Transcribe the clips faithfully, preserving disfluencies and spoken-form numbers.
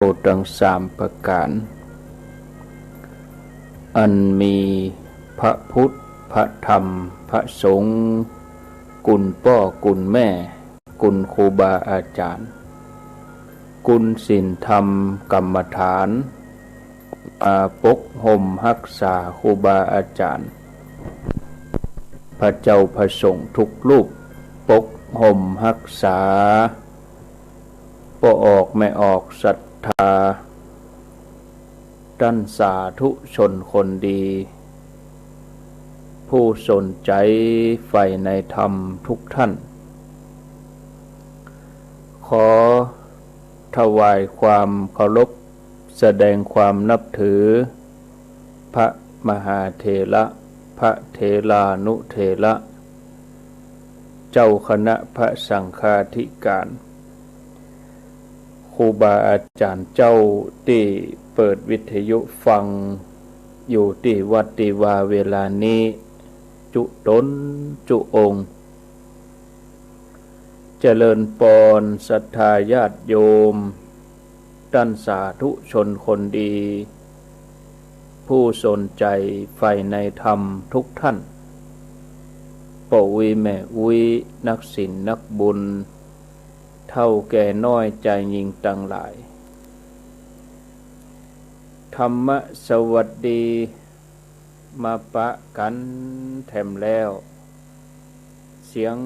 ตังสามประก๋าน อันมีพระพุทธ พระธรรม พระสงฆ์ กุณป้อ กุณแม่ กุณครูบาอาจ๋ารย์ กุณศีลธรรมกรรมฐาน มาปกฮ่มฮักษาครูบาอาจ๋ารย์ พระเจ้าพระสงฆ์ทุกรูป ปกฮ่มฮักษา ป้อออกแม่ออกศรัทธา ต้านสาธุชนคนดี ผู้สนใจ๋ใฝ่ในธรรมทุกท่าน ขอถวายความเคารพ แสดงความนับถือ พระมหาเถระ พระเถรานุเถระ เจ้าคณะพระสังฆาธิการ ครูบาอาจ๋ารย์เจ้าตี้เปิดวิทยุฟังอยู่ตี้วัดตี้วาเวลานี้ จุ๊ต๋นจุ๊องค์ เจริญปอนศรัทธาญาติโยม ต้านสาธุชนคนดี ผู้สนใจ๋ใฝ่ในธรรมทุกท่าน ป้ออุ๊ยแม่อุ๊ย นักศีลนักบุญ เฒ่าแก่น้อยจายญิงตังหลาย ธรรมสวัสดี มาปะกั๋นแถมแล้ว เสียง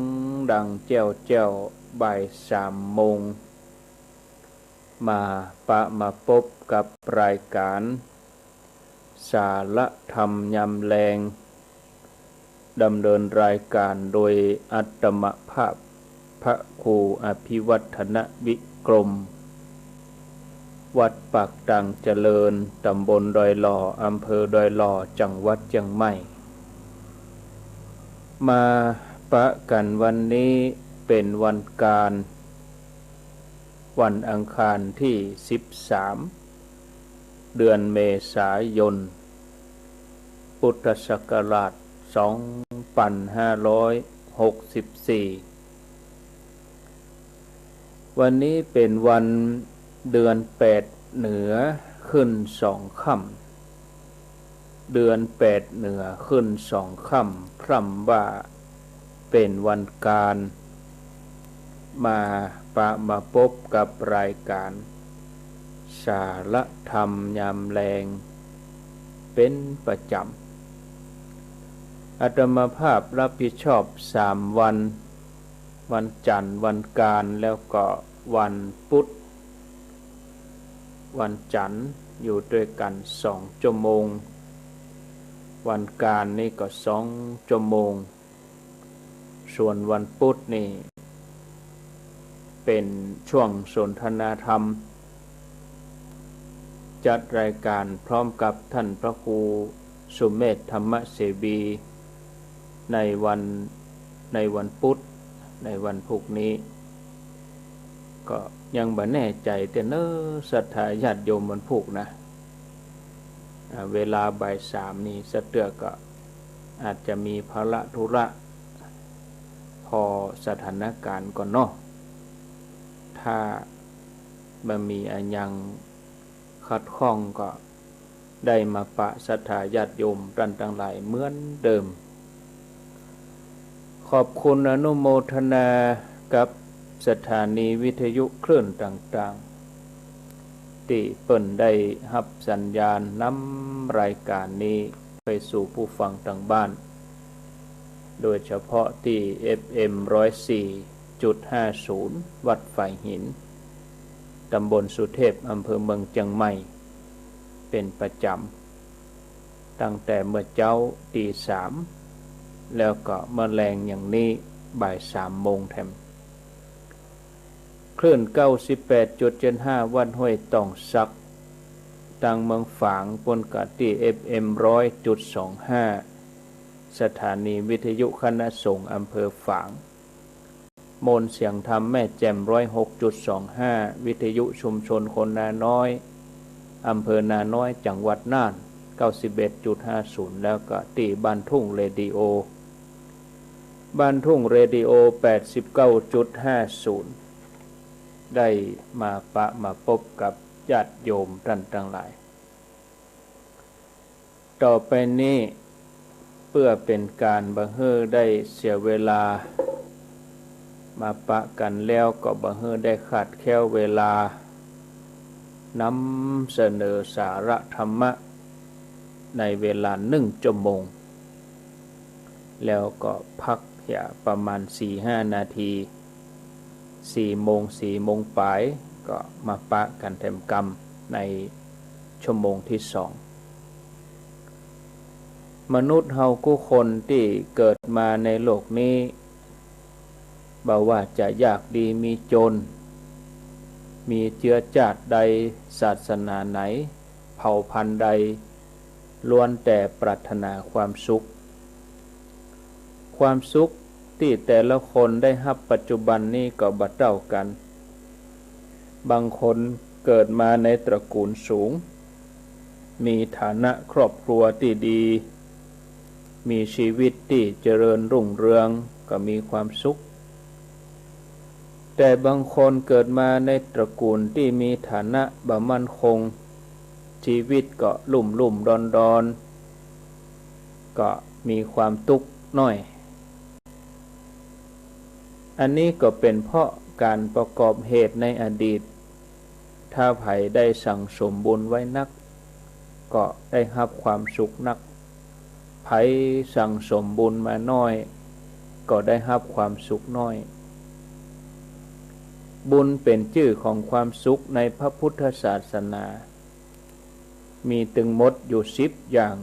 ดังแจ้วแจ้ว บ่ายสามโมง มาปะมาปบกับรายก๋าน สาระธรรมยามแลง ดำเนินรายก๋านโดยอาตมาภาพ พระครูอภิวัฒนวิกรม วัดปากตางเจริญ ต๋ำบลดอยหล่อ อำเภอดอยหล่อ จังหวัดเจียงใหม่ มาปะกั๋นวันนี้เป๋นวันก๋าน วันอังคารตี้สิบสาม เดือนเมษายน พุทธศักราชสองปันห้าร้อยหกสิบสี่ วันนี้เป๋นวันเดือนแปดเหนือขึ้นสองค่ำ เดือนแปดเหนือขึ้นสองค่ำ พร่ำว่าเป๋นวันก๋าน มาปะมาปบกับรายก๋าน สาระธรรมยามแลง เป๋นประจ๋ำ อาตมาภาพรับผิดชอบสามวัน วันจั๋นทร์ วันก๋าน แล้วก็วันปุ๊ด วันจั๋นทร์อยู่ตวยกั๋นสองจั่วโมง วันก๋านนี่ก็สองจั่วโมง ส่วนวันปุ๊ดนี่เป๋นช่วงสนทนาธรรม จัดรายก๋านพร้อมกับต้านพระครูสุเมธธรรมเสวี ในวัน ในวันปุ๊ด ในวันพูกนี้ ก็ยังบ่แน่ใจ๋เตื้อเน่อ ศรัทธาญาติโยมวันพูกนะ อ่า เวลาบ่ายสามนี่ สะเตื้อก็อาจจะมีภาระธุระ ผ่อสถานก๋ารณ์ก่อนเนาะ ถ้าบ่มีอะหยังขัดข้องก็ ได้มาปะศรัทธาญาติโยมต้านตังหลายเหมือนเดิม ขอบคุณอนุโมทนากับสถานีวิทยุคลื่นต่างๆ ตี้เปิ้นได้ฮับสัญญาณนำรายก๋านนี้ไปสู่ผู้ฟังตางบ้าน โดยเฉพาะตี้ เอฟเอ็ม ร้อยสี่จุดห้าศูนย์ วัดฝายหิน ต๋ำบลสุเทพ อำเภอเมืองเจียงใหม่ เป๋นประจ๋ำ ตั้งแต่เมื่อเจ๊าตีสาม แล้วก็เมื่อแลงอย่างนี้บ่ายสามโมงแถม คลื่นเก้าสิบแปดจุดเจ็ดห้า วัดห้วยต้องสัก ตางเมืองฝางปู้นก็ตี้ เอฟเอ็ม ร้อยจุดสองห้า สถานีวิทยุคณะสงฆ์อำเภอฝาง มนต์เสียงธรรมแม่แจ่ม ร้อยหกจุดสองห้า วิทยุชุมชนคนนาน้อย อำเภอนาน้อย จังหวัดน่าน เก้าสิบเอ็ดจุดห้าศูนย์ แล้วก็ตี้บ้านทุ่งเรดิโอ บ้านทุ่งเรดิโอ แปดสิบเก้าจุดห้าศูนย์ ได้มาปะมาปบกับ ญาติโยมต้านตังหลาย ต่อไปนี้เปื้อเป๋นก๋านบ่หื้อได้เสียเวลา มาปะกั๋นแล้วก็บ่หื้อได้ขาดแคลนเวลา นำเสนอสาระธรรมะในเวลานึ่งชั่วโมง แล้วก็พักเหียประมาณสี่ห้านาที สี่โมง สี่โมงป๋ายก็มาปะกั๋นแถมกำในชั่วโมงตี้สอง มนุษย์เฮากู้คนตี้เกิดมาในโลกนี้ บ่ว่าจะยากดีมีจน มีเจื๊อจ้าดใด ศาสนาไหน เผ่าพันธุ์ใด ล้วนแต่ปรารถนาความสุข ความสุขตี้แต่ละคนได้ฮับปัจจุบันนี้ก็บ่เต้ากั๋น บางคนเกิดมาในตระกู๋ลสูง มีฐานะครอบครัวตี้ดี มีชีวิตตี้เจริญรุ่งเรืองก็มีความสุข แต่บางคนเกิดมาในตระกู๋ลตี้มีฐานะบ่มั่นคง ชีวิตก็ลุ่มๆ ดอนๆ ก็มีความตุ๊กข์น้อย อันนี้ก็เป๋นเพราะก๋านประกอบเหตุในอดีต ถ้าใผได้สั่งสมบุญไว้นัก ก็ได้ฮับความสุขนัก ใผสั่งสมบุญมาน้อย ก็ได้ฮับความสุขน้อย บุญเป๋นจื้อของความสุขในพระพุทธศาสนา มีตึงหมดอยู่สิบอย่าง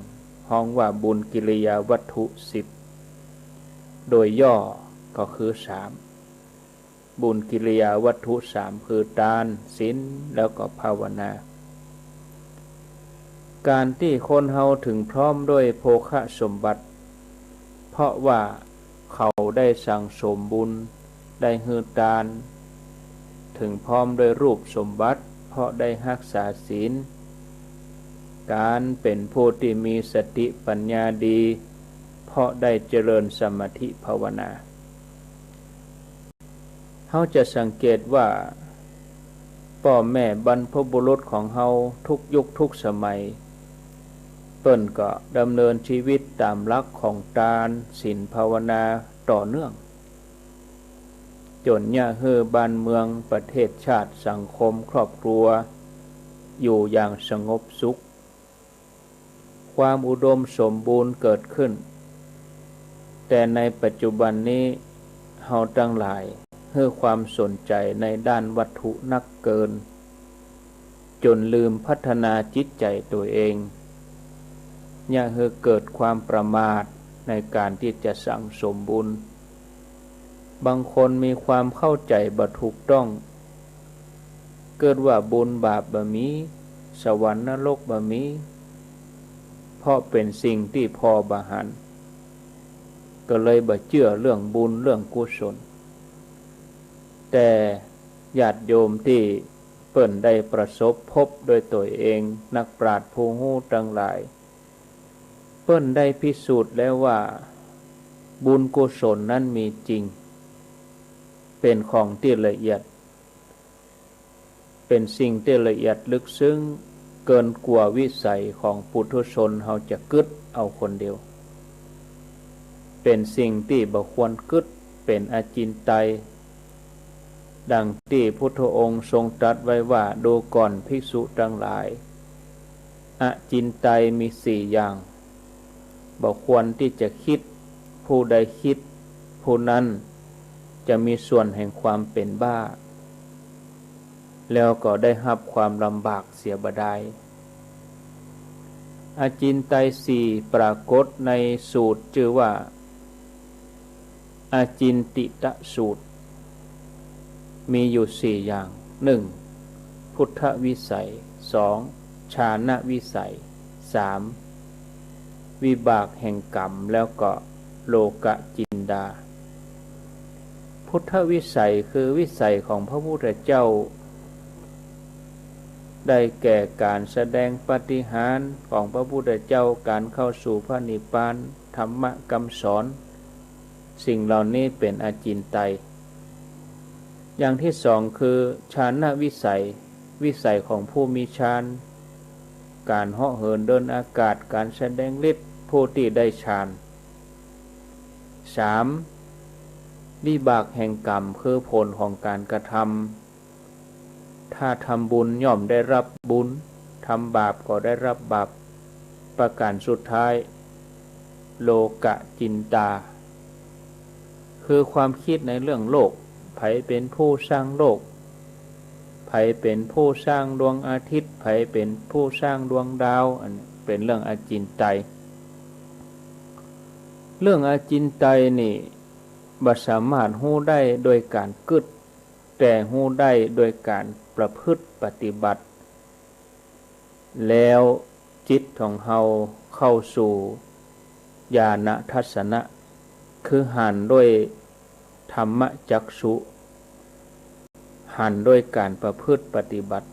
ฮ้องว่าบุญกิริยาวัตถุสิบ โดยย่อก็คือสาม บุญกิริยาวัตถุสามคือตาน ศีล แล้วก็ภาวนา ก๋านตี้คนเฮาเถิงพร้อมด้วยโภคสมบัติ เพราะว่าเขาได้สั่งสมบุญ ได้หื้อตาน เถิงพร้อมด้วยรูปสมบัติ เพราะได้ฮักษาศีล ก๋านเป๋นผู้ตี้มีสติปัญญาดี เพราะได้เจริญสมาธิภาวนา เฮาจะสังเกตว่า ป้อแม่บรรพบุรุษของเฮาทุกยุคทุกสมัย เปิ้นก็ดำเนินชีวิตต๋ามหลักของตาน ศีล ภาวนาต่อเนื่อง จ๋นเยียะหื้อบ้านเมือง ประเทศชาติ สังคม ครอบครัว อยู่อย่างสงบสุข ความอุดมสมบูรณ์เกิดขึ้น แต่ในปัจจุบันนี้ เฮาตังหลายหื้อความสนใจ๋ในด้านวัตถุนักเกิน จ๋นลืมพัฒนาจิตใจ๋ตั๋วเอง เยียะหื้อเกิดความประมาทในก๋านตี้จะสั่งสมบุญ บางคนมีความเข้าใจ๋บ่ถูกต้อง กึ๊ดว่าบุญบาปบ่มี สวรรค์นรกบ่มี เพราะเป๋นสิ่งตี้ผ่อบ่หัน ก็เลยบ่เจื้อเรื่องบุญเรื่องกุศล แต่ญาติโยมตี้เปิ้นได้ประสบพบด้วยตั๋วเอง นักปราชญ์ผู้ฮู้ตังหลาย เปิ้นได้พิสูจน์แล้วว่า บุญกุศลนั้นมีจริง เป๋นของตี้ละเอียด เป๋นสิ่งตี้ละเอียดลึกซึ้ง เกินกว่าวิสัยของปุถุชนเฮาจะกึ๊ดเอาคนเดียว เป๋นสิ่งตี้บ่ควรกึ๊ด เป๋นอจินไตย ดังตี้พุทธองค์ทรงตรัสไว้ว่า ดูก่อนภิกษุตังหลาย อจินไตยมีสี่อย่าง บ่ควรตี้จะกึ๊ด ผู้ใดกึ๊ด ผู้นั้นจะมีส่วนแห่งความเป๋นบ้า แล้วก็ได้ฮับความลำบากเสียบ่ดาย อจินไตยสี่ปรากฏในสูตรจื้อว่า อจินติตสูตร มีอยู่สี่อย่าง หนึ่ง พุทธวิสัย สอง ฌานวิสัย สาม วิบากแห่งกรรม แล้วก็โลกจินดา พุทธวิสัยคือวิสัยของพระพุทธเจ้า ได้แก่ก๋านแสดงปาฏิหาริย์ของพระพุทธเจ้า ก๋านเข้าสู่พระนิพพาน ธรรมะกำสอน สิ่งเหล่านี้เป๋นอจินไตย อย่างตี้สองคือฌานวิสัย วิสัยของผู้มีฌาน ก๋านเหาะเหินเดินอากาศ ก๋านแสดงฤทธิ์ ผู้ตี้ได้ฌาน สาม วิบากแห่งกรรม คือผลของก๋านกระทำ ถ้าทำบุญย่อมได้รับบุญ ทำบาปก็ได้รับบาป ประการสุดท้าย โลกจินตา คือความกึ๊ดในเรื่องโลก ใผเป๋นผู้สร้างโลก ใผเป๋นผู้สร้างดวงอาทิตย์ ใผเป๋นผู้สร้างดวงดาว อันเป๋นเรื่องอจินไตย เรื่องอจินไตยนี่ บ่สามารถฮู้ได้โดยก๋านกึ๊ด แต่ฮู้ได้โดยก๋านประพฤติปฏิบัติ แล้วจิตของเฮาเข้าสู่ญาณทัศนะ คือหันด้วยธรรมจักษุ หันด้วยก๋านประพฤติปฏิบัติ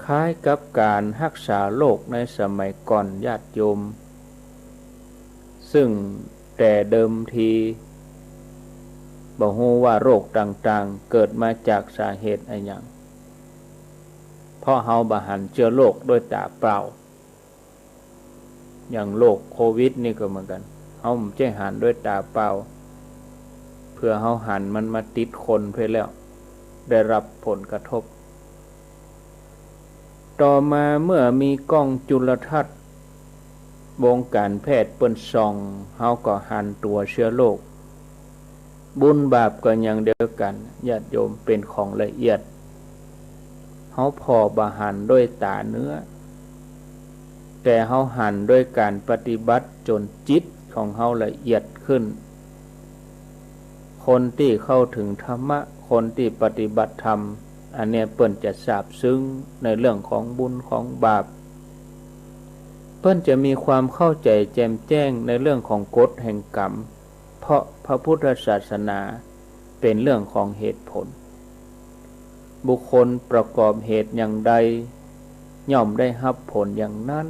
คล้ายกับก๋านฮักษาโรคในสมัยก่อนญาติโยม ซึ่งแต่เดิมทีบ่ฮู้ว่าโรคต่างๆ เกิดมาจากสาเหตุอะหยัง เพราะเฮาบ่หันเจื้อโรคด้วยต๋าเปล่า อย่างโรคโควิดนี่ก็เหมือนกั๋น เฮาบ่ใจ้หันด้วยต๋าเปล่า เผื่อเฮาหันมันมาติดคนไปแล้ว ได้รับผลกระทบ ต่อมาเมื่อมีกล้องจุลทรรศน์ วงการแพทย์เปิ้นส่อง เฮาก็หันตั๋วเจื้อโรค บุญบาปก็อย่างเดียวกั๋น ญาติโยม เป๋นของละเอียด เฮาผ่อบ่หันด้วยต๋าเนื้อ แต่เฮาหันด้วยก๋านปฏิบัติจ๋นจิตของเฮาละเอียดขึ้น คนตี้เข้าถึงธรรมะ คนตี้ปฏิบัติธรรม อันเนี้ยเปิ้นจะซาบซึ้งในเรื่องของบุญของบาป เปิ้นจะมีความเข้าใจ๋แจ่มแจ้งในเรื่องของกฎแห่งกรรม เพราะพระพุทธศาสนาเป๋นเรื่องของเหตุผล บุคคลประกอบเหตุอย่างใด ย่อมได้รับผลอย่างนั้น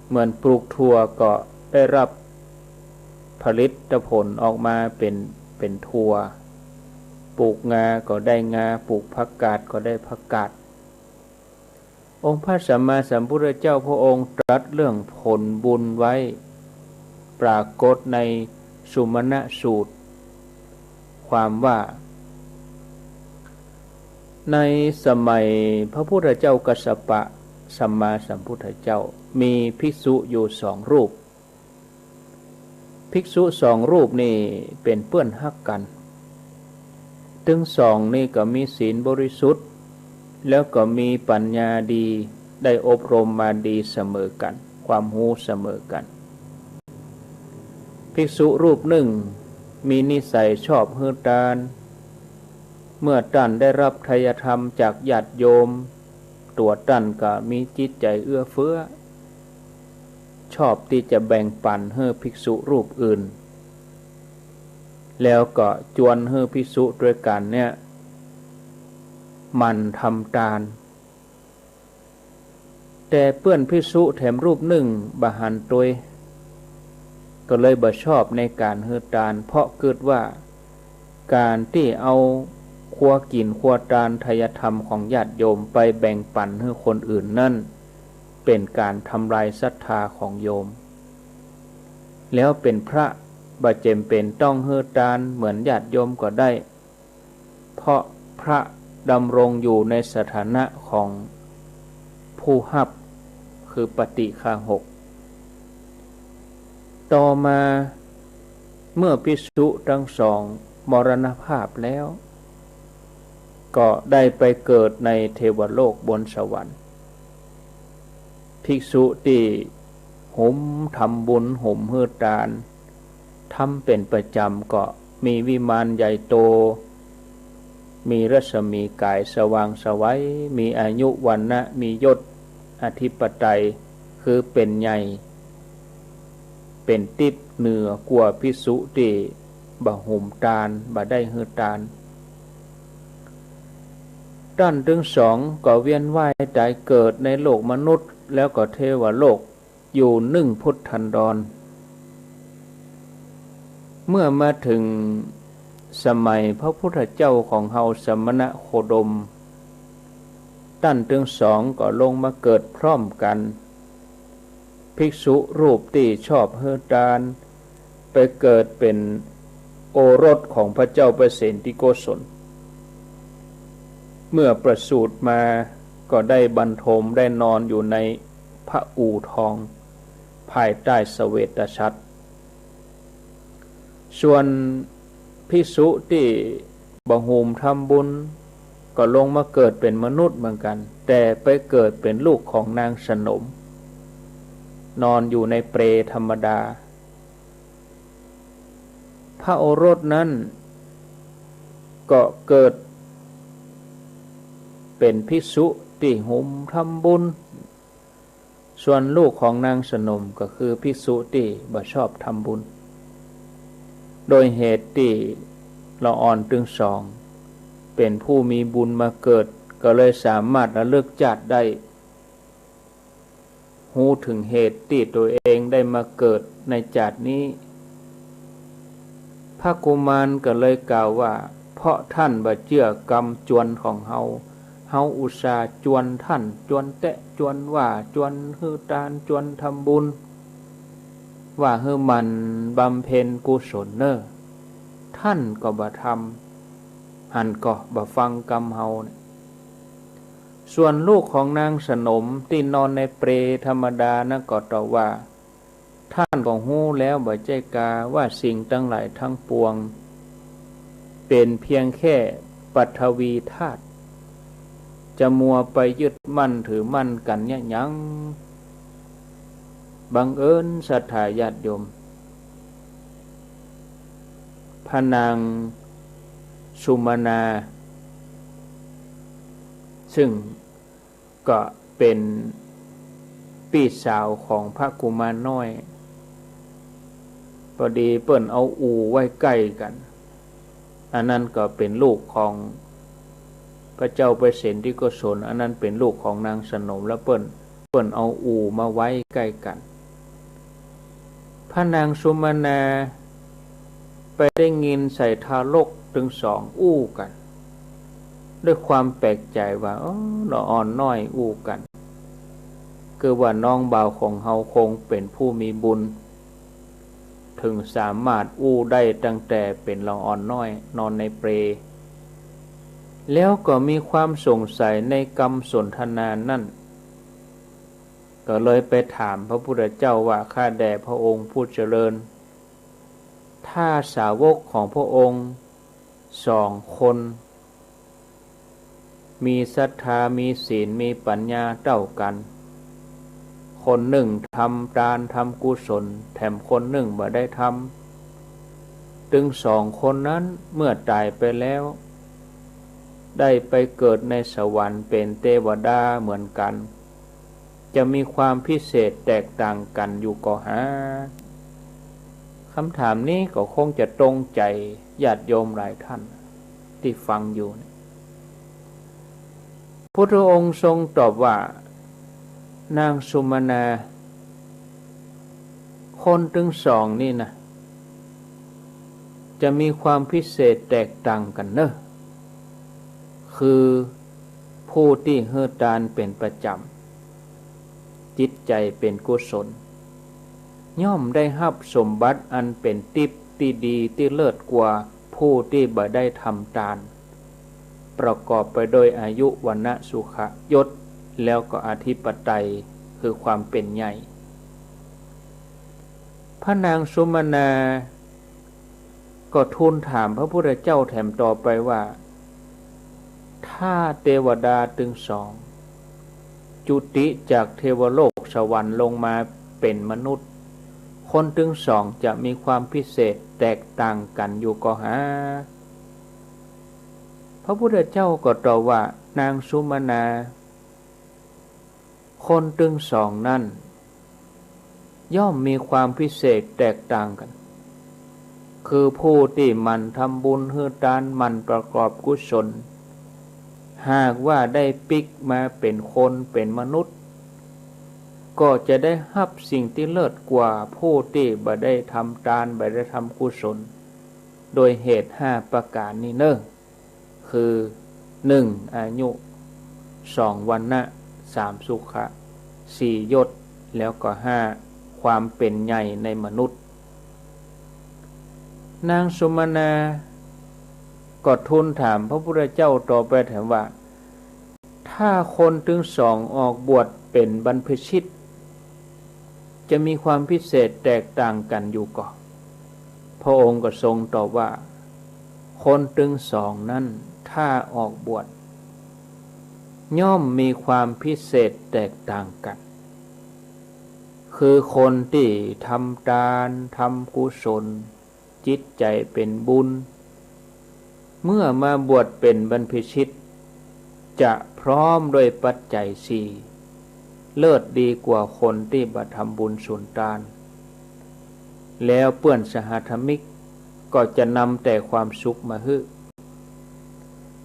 เหมือนปลูกถั่วก็ได้รับผลิตผลออกมาเป๋น เป๋นถั่ว ปลูกงาก็ได้งา ปลูกผักกาดก็ได้ผักกาด องค์พระสัมมาสัมพุทธเจ้าพระองค์ตรัสเรื่องผลบุญไว้ ปรากฏในสุมนสูตร ความว่า ในสมัยพระพุทธเจ้ากัสสปะสัมมาสัมพุทธเจ้า มีภิกษุอยู่สองรูป ภิกษุสองรูปนี่เป๋นเปื้อนฮักกั๋น ตึงสองนี่ก็มีศีลบริสุทธิ์ แล้วก็มีปัญญาดี ได้อบรมมาดีเสมอกั๋น ความฮู้เสมอกั๋น ภิกษุรูปนึ่งมีนิสัยชอบหื้อตาน เมื่อต้านได้รับไทยธรรมจากญาติโยม ตั๋วต้านก็มีจิตใจ๋เอื้อเฟื้อ ชอบตี้จะแบ่งปั๋นหื้อภิกษุรูปอื่น แล้วก็จวนหื้อภิกษุตวยกั๋นเนี่ย หมั่นทำตาน แต่เปื้อนภิกษุแถมรูปนึ่งบ่หันตวย ก็เลยบ่ชอบในก๋านหื้อตาน เพราะกึ๊ดว่าก๋านตี้เอาครัวกิ๋นครัวตานไทยธรรมของญาติโยมไปแบ่งปั๋นหื้อคนอื่นนั้น เป๋นก๋านทำลายศรัทธาของโยม แล้วเป๋นพระบ่เจ๋มเป๋นต้องหื้อตานเหมือนญาติโยมก็ได้ เพราะพระดำรงอยู่ในสถานะของผู้ฮับ คือปาฏิฆาหก ต่อมาเมื่อภิกษุทั้งสองมรณภาพแล้ว ก็ได้ไปเกิดในเทวโลกบนสวรรค์ ภิกษุตี้หุมทำบุญ หุมหื้อตาน ทำเป๋นประจ๋ำก็มีวิมานใหญ่โต มีรัศมีก๋ายสว่างไสว มีอายุวรรณะ มียศอธิปไตย คือเป๋นใหญ่ เป๋นติ๊บเหนือกว่าภิกษุตี้บ่หุมตาน บ่ได้หื้อตาน ต้านตึงสองก็เวียนว่ายต๋ายเกิดในโลกมนุษย์ แล้วก็เทวโลก อยู่นึ่งพุทธันดร เมื่อมาเถิง สมัยพระพุทธเจ้าของเฮาสมณโคดม ต้านตึงสองก็ลงมาเกิดพร้อมกั๋น ภิกษุรูปตี้ชอบหื้อตาน ไปเกิดเป๋นโอรสของพระเจ้าเปรตเสนทิโกศล เมื่อประสูติมาก็ได้บรรทมได้นอนอยู่ในพระอู่ทอง ภายใต้เสวตฉัตร ส่วนภิกษุตี้บ่ฮูมทำบุญ ก็ลงมาเกิดเป๋นมนุษย์เหมือนกั๋น แต่ไปเกิดเป๋นลูกของนางสนม นอนอยู่ในเปลธรรมดา พระโอรสนั้นก็เกิดเป๋นภิกษุตี้ฮูมทำบุญ ส่วนลูกของนางสนมก็คือภิกษุตี้บ่ชอบทำบุญ โดยเหตุตี้ละอ่อนตึงสองเป๋นผู้มีบุญมาเกิด ก็เลยสามารถระลึกจาติได้ ฮู้เถิงเหตุตี้ตั๋วเองได้มาเกิดในจาตินี้ พระกุมารก็เลยกล่าวว่า เพราะท่านบ่เจื้อกำจวนของเฮา เฮาอุตส่าห์จวนท่าน จวนแต๊ จวนว่า จวนหื้อตาน จวนทำบุญ ว่าหื้อหมั่นบำเพ็ญกุศลเน่อ ท่านก็บ่ทำ หันก่อ บ่ฟังกำเฮาเนี่ย ส่วนลูกของนางสนมตี้นอนในเปลธรรมดานั้นก็ตอบว่า ท่านก็ฮู้แล้วบ่ใจ้กา ว่าสิ่งตังหลายทั้งปวง เป๋นเพียงแค่ปฐวีธาตุ จะมัวไปยึดมั่นถือมั่นกั๋นเยียะหยัง บังเอิญศรัทธาญาติโยม พระนางสุมนา ซึ่งก็เป๋นปี้สาวของพระกุมารน้อย พอดีเปิ้นเอาอู่ไว้ใก้กั๋น อันนั้นก็เป๋นลูกของพระเจ้าเปรตเสนทิโกศล อันนั้นเป๋นลูกของนางสนม แล้วเปิ้น เปิ้นเอาอู่มาไว้ใก้กั๋น พระนางสุมนาไปได้ยินใส่ทารกตึงสองอู้กั๋น ด้วยความแปลกใจ๋ว่า เออ ละอ่อนน้อยอู้กั๋น คือว่าน้องบ่าวของเฮาคงเป๋นผู้มีบุญ เถิงสามารถอู้ได้ตั้งแต่เป๋นละอ่อนน้อยนอนในเปล แล้วก็มีความสงสัยในกำสนทนานั้น ก็เลยไปถามพระพุทธเจ้าว่า ข้าแต่พระองค์ผู้เจริญ ถ้าสาวกของพระองค์สองคน มีศรัทธา มีศีล มีปัญญาเต้ากั๋น คนนึ่งทำตานทำกุศล แถมคนนึ่งบ่ได้ทำ ตึงสองคนนั้นเมื่อต๋ายไปแล้ว ได้ไปเกิดในสวรรค์เป๋นเตวดาเหมือนกั๋น จะมีความพิเศษแตกต่างกั๋นอยู่ก่อหา คำถามนี้ก็คงจะตรงใจ๋ญาติโยมหลายท่านตี้ฟังอยู่เนี่ย พุทธองค์ทรงตอบว่า นางสุมนา คนตึงสองนี่นะ จะมีความพิเศษแตกต่างกั๋นเน่อ คือผู้ตี้หื้อตานเป๋นประจ๋ำ จิตใจ๋เป๋นกุศล ย่อมได้ฮับสมบัติอันเป๋นติ๊บตี้ดีตี้เลิศกว่าผู้ตี้บ่ได้ทำตาน ประกอบไปด้วยอายุ วรรณะ สุขะ ยศ แล้วก็อธิปไตย คือความเป๋นใหญ่ พระนางสุมนา ก็ทูลถามพระพุทธเจ้าแถมต่อไปว่า ถ้าเตวดาตึงสอง จุติจากเทวโลกสวรรค์ลงมาเป๋นมนุษย์ คนตึงสองจะมีความพิเศษแตกต่างกั๋นอยู่ก่อหา พระพุทธเจ้าก็ตอบว่า นางสุมนา คนตึงสองนั้น ย่อมมีความพิเศษแตกต่างกั๋น คือผู้ตี้หมั่นทำบุญหื้อตาน หมั่นประกอบกุศล หากว่าได้ปิ๊กมาเป๋นคนเป๋นมนุษย์ ก็จะได้ฮับสิ่งตี้เลิศกว่าผู้ตี้บ่ได้ทำตาน บ่ได้ทำกุศล โดยเหตุห้าประก๋านนี้เน่อ คือ หนึ่ง อายุ สอง วรรณะ สาม สุขะ สี่ ยศ แล้วก็ ห้า ความเป๋นใหญ่ในมนุษย์ นางสุมนาก็ทูลถามพระพุทธเจ้าต่อไปแถมว่า ถ้าคนตึงสองออกบวชเป๋นบรรพชิต จะมีความพิเศษแตกต่างกั๋นอยู่ก่อ พระองค์ก็ทรงตอบว่า คนตึงสองนั้นถ้าออกบวช ย่อมมีความพิเศษแตกต่างกั๋น คือคนตี้ทำตาน ทำกุศล จิตใจ๋เป๋นบุญ เมื่อมาบวชเป๋นบรรพชิต จะพร้อมด้วยปัจจัยสี่ เลิศดีกว่าคนตี้บ่ทำบุญสุนตาน แล้วเปื้อนสหธรรมิกก็จะนำแต่ความสุขมาหื้อ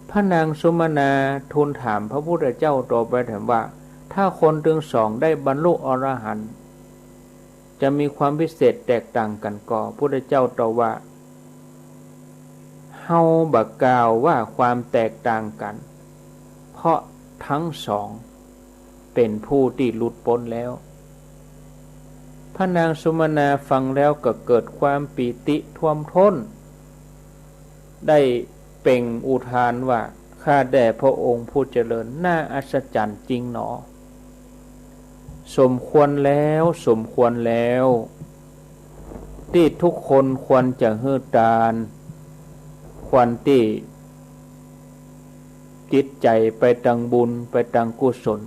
พระนางสุมนาทูลถามพระพุทธเจ้าต่อไปแถมว่า ถ้าคนตึงสองได้บรรลุอรหันต์ จะมีความพิเศษแตกต่างกั๋นก่อ พุทธเจ้าตอบว่า เฮาบ่กล่าวว่าความแตกต่างกั๋น เพราะตึงสองเป๋นผู้ตี้หลุดป๊นแล้ว พระนางสุมนาฟังแล้วก็เกิดความปีติท่วมท้น ได้เปล่งอุทานว่า ข้าแต่พระองค์ผู้เจริญ น่าอัศจรรย์จริงหนอ สมควรแล้ว สมควรแล้ว ตี้ทุกคนควรจะหื้อตาน ควรตี้จิตใจ๋ไปตางบุญ ไปตางกุศล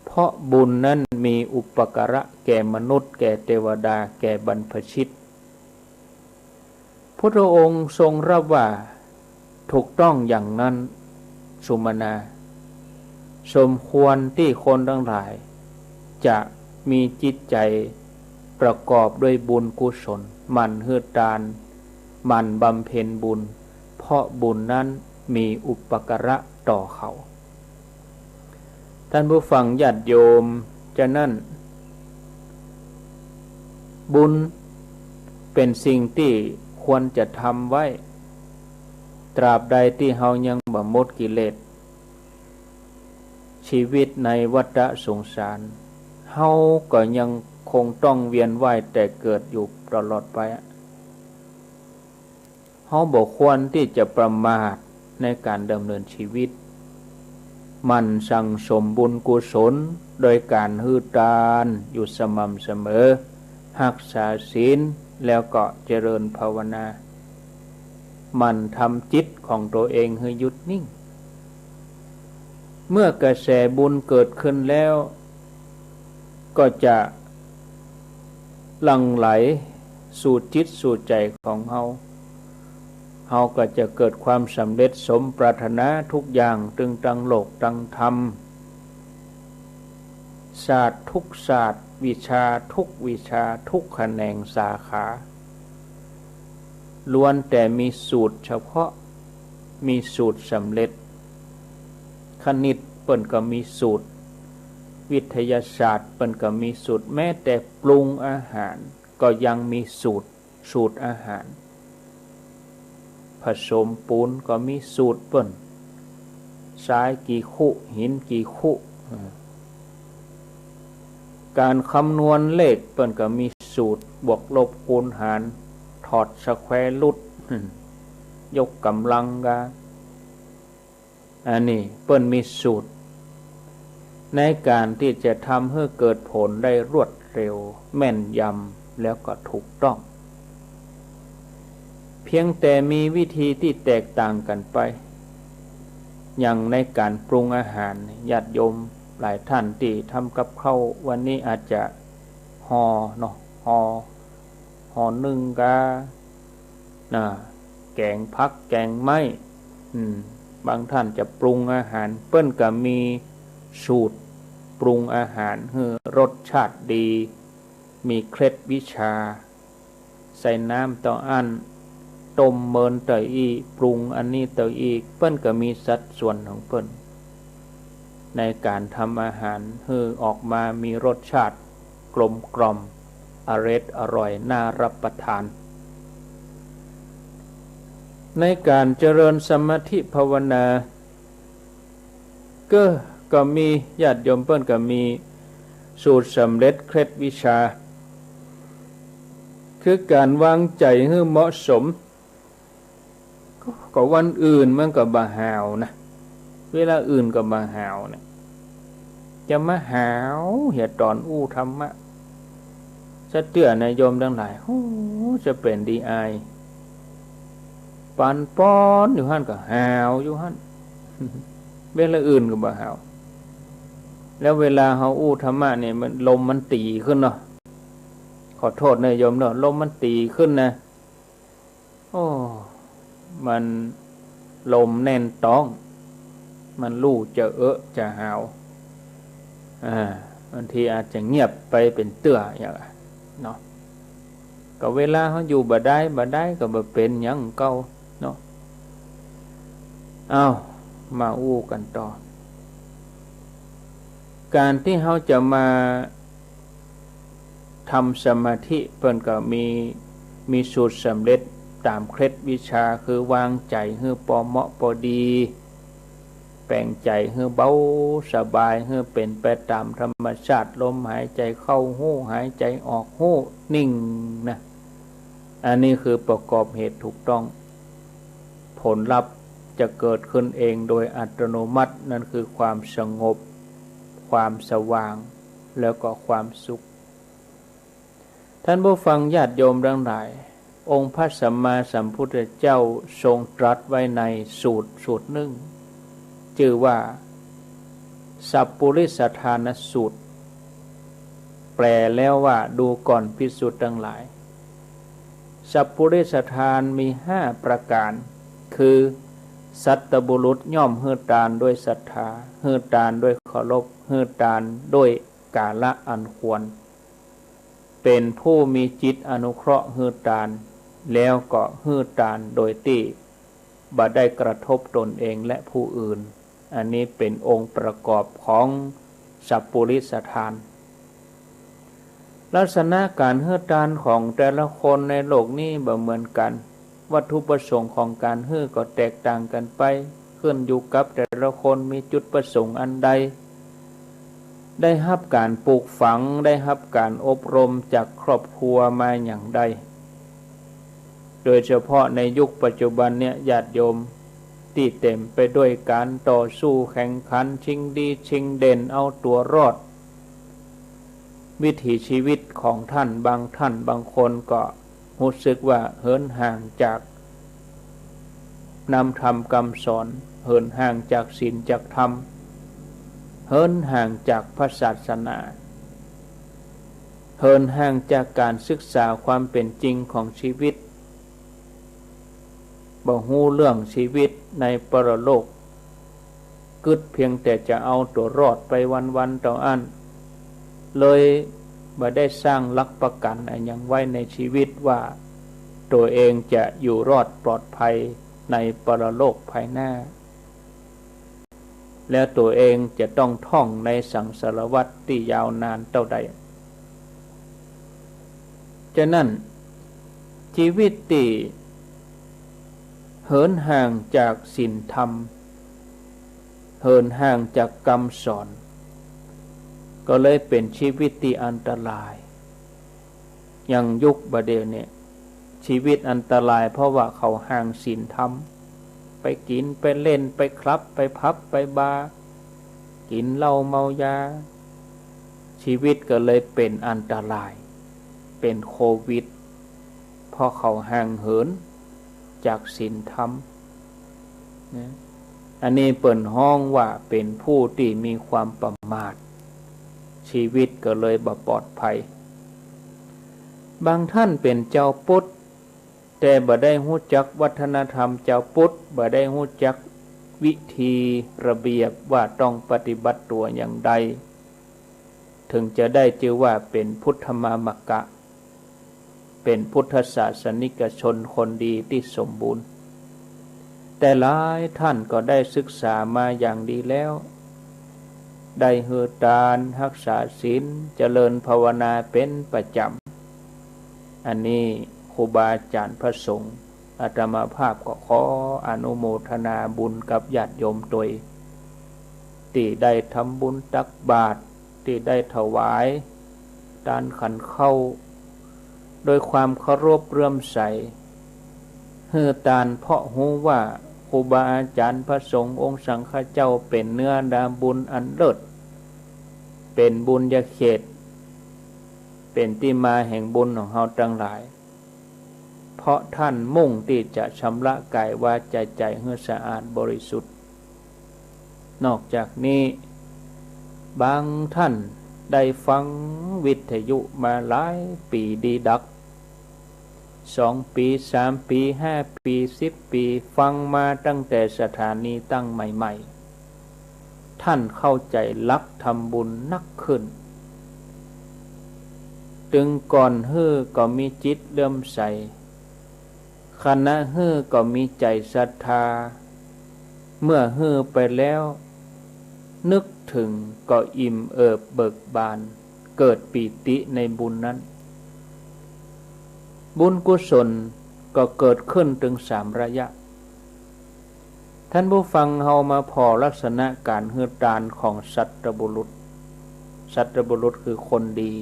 เพราะบุญนั้นมีอุปการะแก่มนุษย์ แก่เตวดา แก่บรรพชิต พุทธองค์ทรงรับว่า ถูกต้องอย่างนั้น สุมนา สมควรตี้คนตังหลาย จะมีจิตใจ๋ประกอบด้วยบุญกุศล หมั่นหื้อตาน หมั่นบำเพ็ญบุญ เพราะบุญนั้นมีอุปการะต่อเขา ต้านผู้ฟังญาติโยม ฉะนั้น บุญเป๋นสิ่งตี้ควรจะทำไว้ ตราบใดตี้เฮายังบ่หมดกิเลส ชีวิตในวัฏสงสาร เฮาก็ยังคงต้องเวียนว่ายแต่เกิดอยู่ตลอดไป เฮาบ่ควรตี้จะประมาทในก๋านดำเนินชีวิต หมั่นสั่งสมบุญกุศลโดยก๋านหื้อตานอยู่สม่ำเสมอ ฮักษาศีล แล้วก็เจริญภาวนา หมั่นทำจิตของตัวเองหื้อหยุดนิ่ง เมื่อกระแสบุญเกิดขึ้นแล้ว ก็จะหลั่งไหลสู่จิตสู่ใจ๋ของเฮา เฮาก็จะเกิดความสำเร็จสมปรารถนาทุกอย่าง ตึงตางโลกตางธรรม ศาสตร์ทุกศาสตร์ วิชาทุกวิชา ทุกแขนงสาขา ล้วนแต่มีสูตรเฉพาะ มีสูตรสำเร็จ คณิตเปิ้นก็มีสูตร วิทยาศาสตร์เปิ้นก็มีสูตร แม้แต่ปรุงอาหารก็ยังมีสูตร สูตรอาหาร ผสมปูนก็มีสูตรเปิ้น ทรายกี่คุ หินกี่คุ เออ ก๋านคำนวณเลขเปิ้นก็มีสูตร บวกลบคูณหาร ถอดสแควร์รูท ยกก๋ำลังกา อันนี้เปิ้นมีสูตร ในก๋านตี้จะทำหื้อเกิดผลได้รวดเร็ว แม่นยำ แล้วก็ถูกต้อง เพียงแต่มีวิธีตี้แตกต่างกั๋นไป อย่างในก๋านปรุงอาหาร ญาติโยมหลายท่านตี้ทำกับข้าววันนี้อาจจะห่อเนาะ ห่อ ห่อนึ่งกา น่ะ แก๋งผักแก๋งไม้ อืม บางท่านจะปรุงอาหาร เปิ้นก็มีสูตรปรุงอาหารหื้อรสชาติดี มีเคล็ดวิชา ใส่น้ำเต้าอั้น ต้มเมินเต้าอี้ ปรุงอันนี้เต้าอี้ เปิ้นก็มีสัดส่วนของเปิ้น ในก๋านทำอาหารหื้อออกมามีรสชาติกลมกล่อม อร็ดอร่อย น่ารับประทาน ในก๋านเจริญสมาธิภาวนา ก็ ก็มีญาติโยมเปิ้นก็มีสูตรสำเร็จเคล็ดวิชา คือก๋านวางใจ๋หื้อเหมาะสม ก็ ก็วันอื่นมันก็บ่หาวนะ เวลาอื่นก็บ่หาวเนี่ย จะมาหาวเหียต๋อนอู้ธรรมะ สะเตื้อนะโยมตังหลาย โอ้ จะเป๋นดีอาย ปันป้อนอยู่หั้นก็หาวอยู่หั้น เวลาอื่นก็บ่หาว แล้วเวลาเฮาอู้ธรรมะเนี่ยมัน ลมมันตี๋ขึ้นเนาะ ขอโต้ษนะโยมเนาะ ลมมันตี๋ขึ้นนะ โอ้ มันลมแน่นต๊อง มันลู่จะเอะจะหาว อ่า บางทีอาจจะเงียบไปเป๋นเตื้ออย่างเนาะ ก็เวลาเฮาอยู่บ่ได้ บ่ได้ก็บ่เป๋นหยังเก่าเนาะ เอ้า มาอู้กั๋นต่อ ก๋านตี้เฮาจะมา ทำสมาธิเปิ้นก็มี มีสูตรสำเร็จต๋ามเคล็ดวิชา คือวางใจ๋หื้อปอเหมาะปอดี แป๋งใจ๋หื้อเบาสบาย หื้อเป๋นไปต๋ามธรรมชาติ ลมหายใจ๋เข้าฮู้ หายใจ๋ออกฮู้ นิ่งนะ อันนี้คือประกอบเหตุถูกต้อง ผลลัพธ์จะเกิดขึ้นเองโดยอัตโนมัติ นั่นคือความสงบ ความสว่าง แล้วก็ความสุข ท่านผู้ฟังญาติโยมตังหลาย องค์พระสัมมาสัมพุทธเจ้าทรงตรัสไว้ในสูตรสูตรนึ่ง จื้อว่า สัปปุริสทานสูตร แปลแล้วว่า ดูก่อนภิกษุตังหลาย สัปปุริสทานมีห้าประก๋าน คือ สัตบุรุษย่อมหื้อตานด้วยศรัทธา หื้อตานด้วยเคารพ หื้อตานด้วยกาละอันควร เป๋นผู้มีจิตอนุเคราะห์หื้อตาน แล้วก็หื้อตานโดยตี้บ่ได้กระทบตนเองและผู้อื่น อันนี้เป๋นองค์ประกอบของสัปปุริสทาน ลักษณะก๋านหื้อตานของแต่ละคนในโลกนี้บ่เหมือนกั๋น วัตถุประสงค์ของก๋านหื้อก็แตกต่างกั๋นไป ขึ้นอยู่กับแต่ละคนมีจุดประสงค์อันใด ได้ฮับก๋านปลูกฝัง ได้ฮับก๋านอบรมจากครอบครัวมาอย่างใด โดยเฉพาะในยุคปัจจุบันเนี่ย ญาติโยม ตี้เต๋มไปด้วยก๋านต่อสู้แข่งขัน ชิงดีชิงเด่น เอาตั๋วรอด วิถีชีวิตของท่าน บางท่านบางคนก็ฮู้สึกว่าเหินห่างจากนำธรรมคำสอน เหินห่างจากศีลจากธรรม เหินห่างจากพระศาสนา เหินห่างจากก๋านศึกษาความเป๋นจริงของชีวิต บ่ฮู้เรื่องชีวิตในปรโลก กึ๊ดเพียงแต่จะเอาตั๋วรอดไปวันๆ เต้าอั้น เลยบ่ได้สร้างหลักประกั๋นอะหยังไว้ในชีวิตว่า ตั๋วเองจะอยู่รอดปลอดภัยในปรโลกภายหน้า แล้วตั๋วเองจะต้องท่องในสังสารวัฏตี้ยาวนานเต้าใด ฉะนั้น ชีวิตตี้เหินห่างจากศีลธรรม เหินห่างจากคำสอน ก็เลยเป๋นชีวิตตี้อันตราย อย่างยุคบ่าเดี่ยวนี้ ชีวิตอันตรายเพราะว่าเขาห่างศีลธรรม ไปกิ๋น ไปเล่น ไปคลับ ไปผับ ไปบาร์ กิ๋นเหล้าเมายา ชีวิตก็เลยเป๋นอันตราย เป๋นโควิด เพราะเขาห่างเหินจากศีลธรรมนะ อันนี้เปิ้นฮ้องว่าเป๋นผู้ตี้มีความประมาท ชีวิตก็เลยบ่ปลอดภัย บางท่านเป๋นจาวพุทธ แต่บ่ได้ฮู้จักวัฒนธรรมจาวพุทธ บ่ได้ฮู้จักวิธีระเบียบว่าต้องปฏิบัติตั๋วอย่างใด เถิงจะได้จื้อว่าเป๋นพุทธมามกะ เป๋นพุทธศาสนิกชนคนดีตี้สมบูรณ์ แต่หลายท่านก็ได้ศึกษามาอย่างดีแล้ว ได้หื้อตาน ฮักษาศีล เจริญภาวนาเป๋นประจ๋ำ อันนี้ครูบาอาจ๋ารย์พระสงฆ์ อาตมาภาพก็ขออนุโมทนาบุญกับญาติโยมตวย ตี้ได้ทำบุญตักบาตร ตี้ได้ถวายตานขันข้าว โดยความเคารพเลื่อมใส หื้อตานเพราะฮู้ว่าครูบาอาจ๋ารย์พระสงฆ์องค์สังฆเจ้าเป๋นเนื้อนาบุญอันเลิศ เป๋นบุญญาเขต เป๋นตี้มาแห่งบุญของเฮาตังหลาย เพราะท่านมุ่งตี้จะชำระก๋ายวาจาใจ๋หื้อสะอาดบริสุทธิ์ นอกจากนี้ บางท่านได้ฟังวิทยุมาหลายปี๋ดีดัก สองปี๋ สามปี๋ ห้าปี๋ สิบปี๋ ฟังมาตั้งแต่สถานีตั้งใหม่ๆ ท่านเข้าใจ๋หลักทำบุญนักขึ้น ตึงก่อนหื้อก็มีจิตเลื่อมใส ขณะหื้อก็มีใจ๋ศรัทธา เมื่อหื้อไปแล้ว นึกถึงก็อิ่มเอิบเบิกบาน เกิดปีติในบุญนั้น บุญกุศลก็เกิดขึ้นตึงสามระยะ ท่านผู้ฟังเฮามาผ่อลักษณะก๋านหื้อตานของสัตบุรุษ สัตบุรุษคือคนดี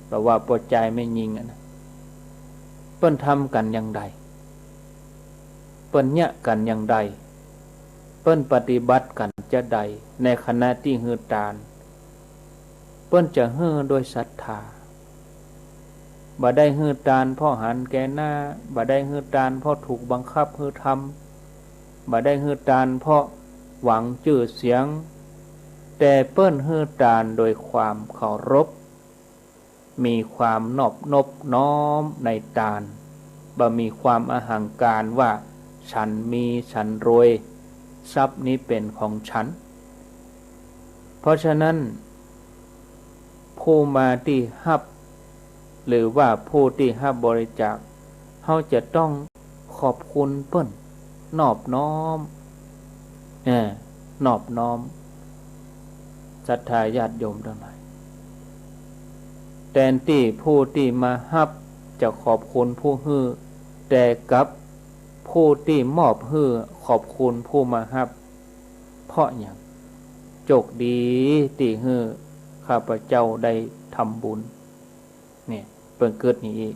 แปลว่าป้อจายแม่ญิงอะนะ เปิ้นทำกั๋นอย่างใด เปิ้นเยียะกั๋นอย่างใด เปิ้นปฏิบัติกั๋นจาใด ในขณะตี้หื้อตาน เปิ้นจะหื้อโดยศรัทธา บ่ได้หื้อตานเพราะหันแก่หน้า บ่ได้หื้อตานเพราะถูกบังคับหื้อทำ บ่ได้หื้อตานเพราะหวังจื้อเสียง แต่เปิ้นหื้อตานโดยความเคารพ มีความนอบนบน้อมในตาน บ่มีความอหังการว่าฉันมีฉันรวย ทรัพย์นี้เป๋นของฉัน เพราะฉะนั้น ผู้มาตี้ฮับ หรือว่าผู้ตี้ฮับบริจาค เฮาจะต้องขอบคุณเปิ้น นอบน้อม เออ นอบน้อม ศรัทธาญาติโยมตังหลาย แตนตี้ผู้ตี้มาฮับจะขอบคุณผู้หื้อ แต่กลับผู้ตี้มอบหื้อขอบคุณผู้มาฮับ เพราะหยัง โจคดีตี้หื้อข้าพเจ้าได้ทำบุญ เนี่ย เปิ้นกึ๊ดอย่างอี้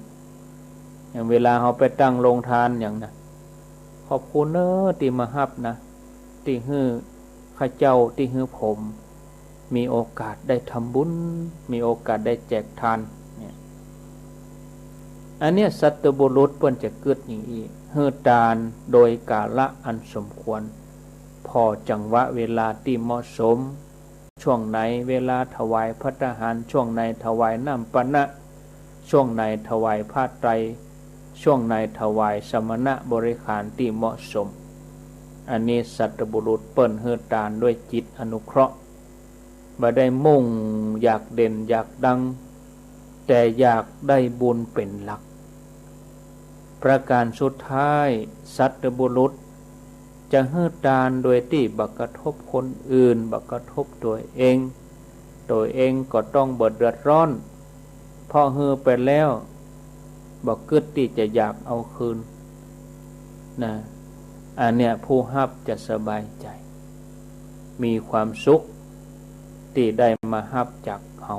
อย่างเวลาเฮาไปตั้งโรงตานอย่างนะ ขอบคุณเน้อตี้มาฮับนะ ตี้หื้อข้าเจ้า ตี้หื้อผม มีโอกาสได้ทำบุญ มีโอกาสได้แจกตาน เนี่ย อันเนี้ยสัตบุรุษเปิ้นจะกึ๊ดอย่างอี้ หื้อตานโดยกาละอันสมควร ผ่อจังหวะเวลาตี้เหมาะสม ช่วงไหนเวลาถวายภัตตาหาร ช่วงไหนถวายน้ำปานะ ช่วงไหนถวายผ้าไตร ช่วงไหนถวายสมณบริขารตี้เหมาะสม อันนี้สัตบุรุษเปิ้นหื้อตานด้วยจิตอนุเคราะห์ บ่ได้มุ่งอยากเด่นอยากดัง แต่อยากได้บุญเป๋นหลัก ประการสุดท้าย สัตบุรุษจะหื้อตานโดยตี้บ่กระทบคนอื่น บ่กระทบตั๋วเอง ตั๋วเองก็ต้องบ่เดือดร้อน เพราะหื้อไปแล้ว บ่กึ๊ดตี้จะอยากเอาคืน นะ อันเนี้ยผู้ฮับจะสบายใจ๋ มีความสุขตี้ได้มาฮับจากเฮา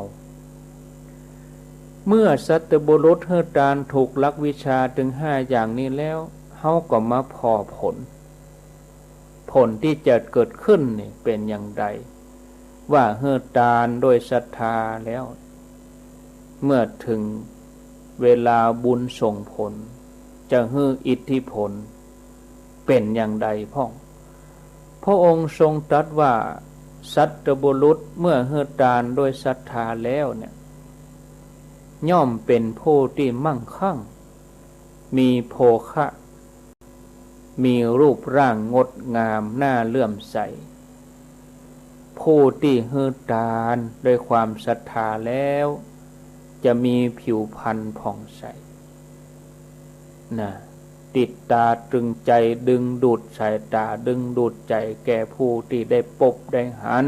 เมื่อสัตบุรุษหื้อตานถูกหลักวิชาตึงห้าอย่างนี้แล้ว เฮาก็มาผ่อผล ผลตี้จะเกิดขึ้นนี่เป๋นอย่างใด ว่าหื้อตานด้วยศรัทธาแล้ว เมื่อเถิงเวลาบุญส่งผล จะหื้ออิทธิผลเป๋นอย่างใดพ่อง พระองค์ทรงตรัสว่า สัตบุรุษเมื่อหื้อตานด้วยศรัทธาแล้วเนี่ย ย่อมเป๋นผู้ตี้มั่งคั่ง มีโภคะ มีรูปร่างงดงามน่าเลื่อมใส ผู้ตี้หื้อตานด้วยความศรัทธาแล้ว จะมีผิวพรรณผ่องใส นะ ติดตาตรึงใจ๋ ดึงดูดสายต๋า ดึงดูดใจ๋แก่ผู้ตี้ได้ปบได้หัน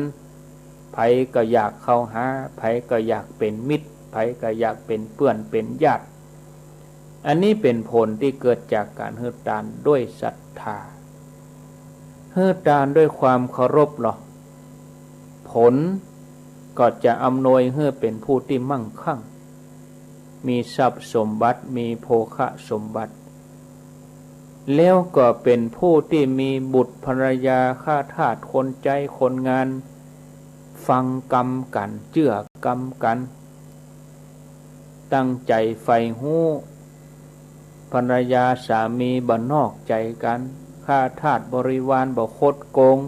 ใผก็อยากเข้าหา ใผก็อยากเป๋นมิตร ใผก็อยากเป๋นเปื้อนเป๋นญาติ อันนี้เป๋นผลตี้เกิดจากก๋านหื้อตานด้วยศรัทธา หื้อตานด้วยความเคารพลอ ผลก็จะอำนวยหื้อเป๋นผู้ตี้มั่งคั่ง มีทรัพย์สมบัติ มีโภคสมบัติ แล้วก็เป๋นผู้ตี้มีบุตรภรรยา ข้าทาส คนใจ๊ คนงาน ฟังกำกั๋น เจื้อกำกั๋น ตั้งใจ๋ใฝ่ฮู้ ภรรยาสามีบ่นอกใจ๋กั๋น ข้าทาสบริวารบ่คดโกง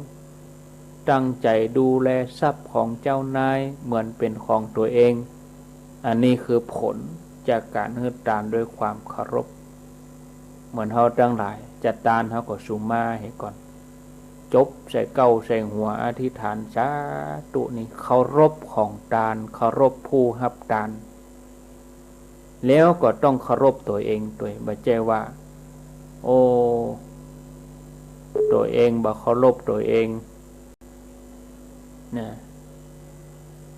ตั้งใจ๋ดูแลทรัพย์ของเจ้านายเหมือนเป๋นของตั๋วเอง อันนี้คือผลจากก๋านหื้อตานด้วยความเคารพ เหมือนเฮาตังหลายจะตานเฮาก็สุมาเหก่อน จบใส่เก๊าใส่หัวอธิษฐานสาธุ นี่เคารพของตาน เคารพผู้ฮับตาน แล้วก็ต้องเคารพตั๋วเองตวย บ่ใจ้ว่า โอ้ ตั๋วเองบ่เคารพตั๋วเองนะ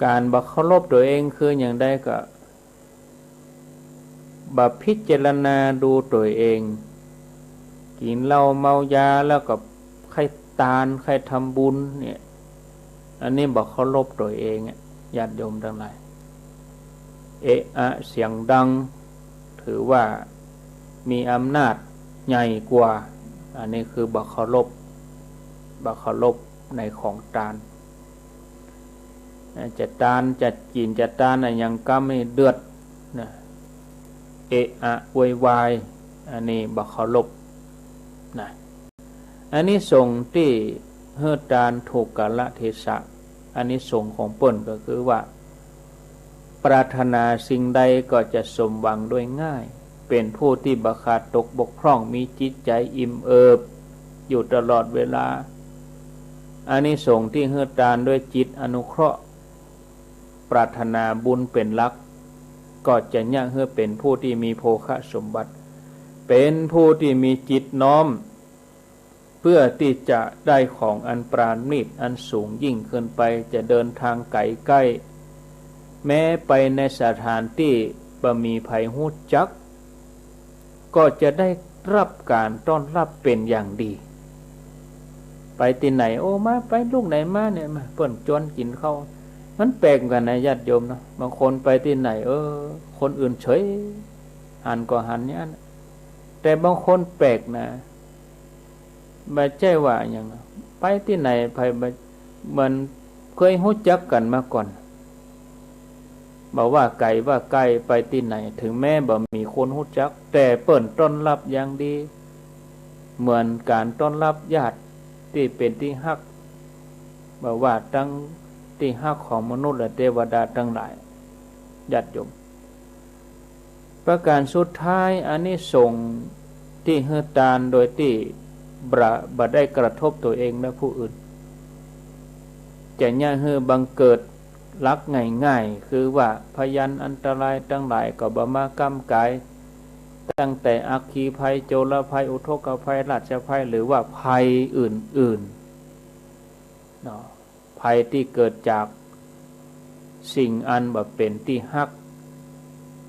ก๋านบ่เคารพตั๋วเองคืออย่างใดก็ บ่พิจารณาดูตั๋วเอง กิ๋นเหล้าเมายาแล้วก็ใค่ตานใค่ทำบุญเนี่ย อันนี้บ่เคารพตั๋วเองอะ ญาติโยมตังหลาย เอะอะเสียงดัง ถือว่ามีอำนาจใหญ่กว่า อันนี้คือบ่เคารพ บ่เคารพในของตาน จะตานจะกิ๋นจะตานอะหยังกำหื้อเดือดนะ เอะอะโวยวาย อันนี้บ่เคารพนะ อานิสงส์ตี้หื้อตานถูกกาลเทศะ อานิสงส์ของเปิ้นก็คือว่า ปรารถนาสิ่งใดก็จะสมหวังด้วยง่าย เป๋นผู้ตี้บ่ขาดตกบกพร่อง มีจิตใจ๋อิ่มเอิบอยู่ตลอดเวลา อานิสงส์ตี้หื้อตานด้วยจิตอนุเคราะห์ ปรารถนาบุญเป๋นหลัก ก็จะเยียะหื้อเป๋นผู้ตี้มีโภคสมบัติ เป๋นผู้ตี้มีจิตน้อม เพื่อตี้จะได้ของอันประณีตอันสูงยิ่งขึ้นไป จะเดินทางไก๋ใก้ แม้ไปในสถานตี้บ่มีใผฮู้จัก ก็จะได้รับก๋านต้อนรับเป๋นอย่างดี ไปตี้ไหน โอ้ มา ไปลูกไหนมาเนี่ย มา เปิ้นจวนกิ๋นข้าว มันแปลกกั๋นนะญาติโยมเนาะ บางคนไปตี้ไหน เออ คนอื่นเฉย หันก็หันอย่างนั้น แต่บางคนแปลกนะ บ่ใจ้ว่าหยัง ไปตี้ไหน ไป บ่ เหมือนเคยฮู้จักกั๋นมาก่อน บ่ว่าไก๋ว่าใก้ ไปตี้ไหน ถึงแม้บ่มีคนฮู้จัก แต่เปิ้นต้อนรับอย่างดี เหมือนก๋านต้อนรับญาติตี้เป๋นตี้ฮัก บ่ว่าตังตี้ฮักของมนุษย์และเตวดาตังหลาย ญาติโยม ประก๋านสุดท้าย อานิสงส์ตี้หื้อตานโดยตี้บ่ บ่ได้กระทบตั๋วเองและผู้อื่น จะเยียะหื้อบังเกิดหลักง่ายๆ คือว่าพยันอันตรายตังหลายก็บ่มาก้ำก๋าย ตั้งแต่อัคคีภัย โจรภัย อุทกภัย ราชภัย หรือว่าภัยอื่นๆ เนาะ ภัยตี้เกิดจากสิ่งอันบ่เป๋นตี้ฮัก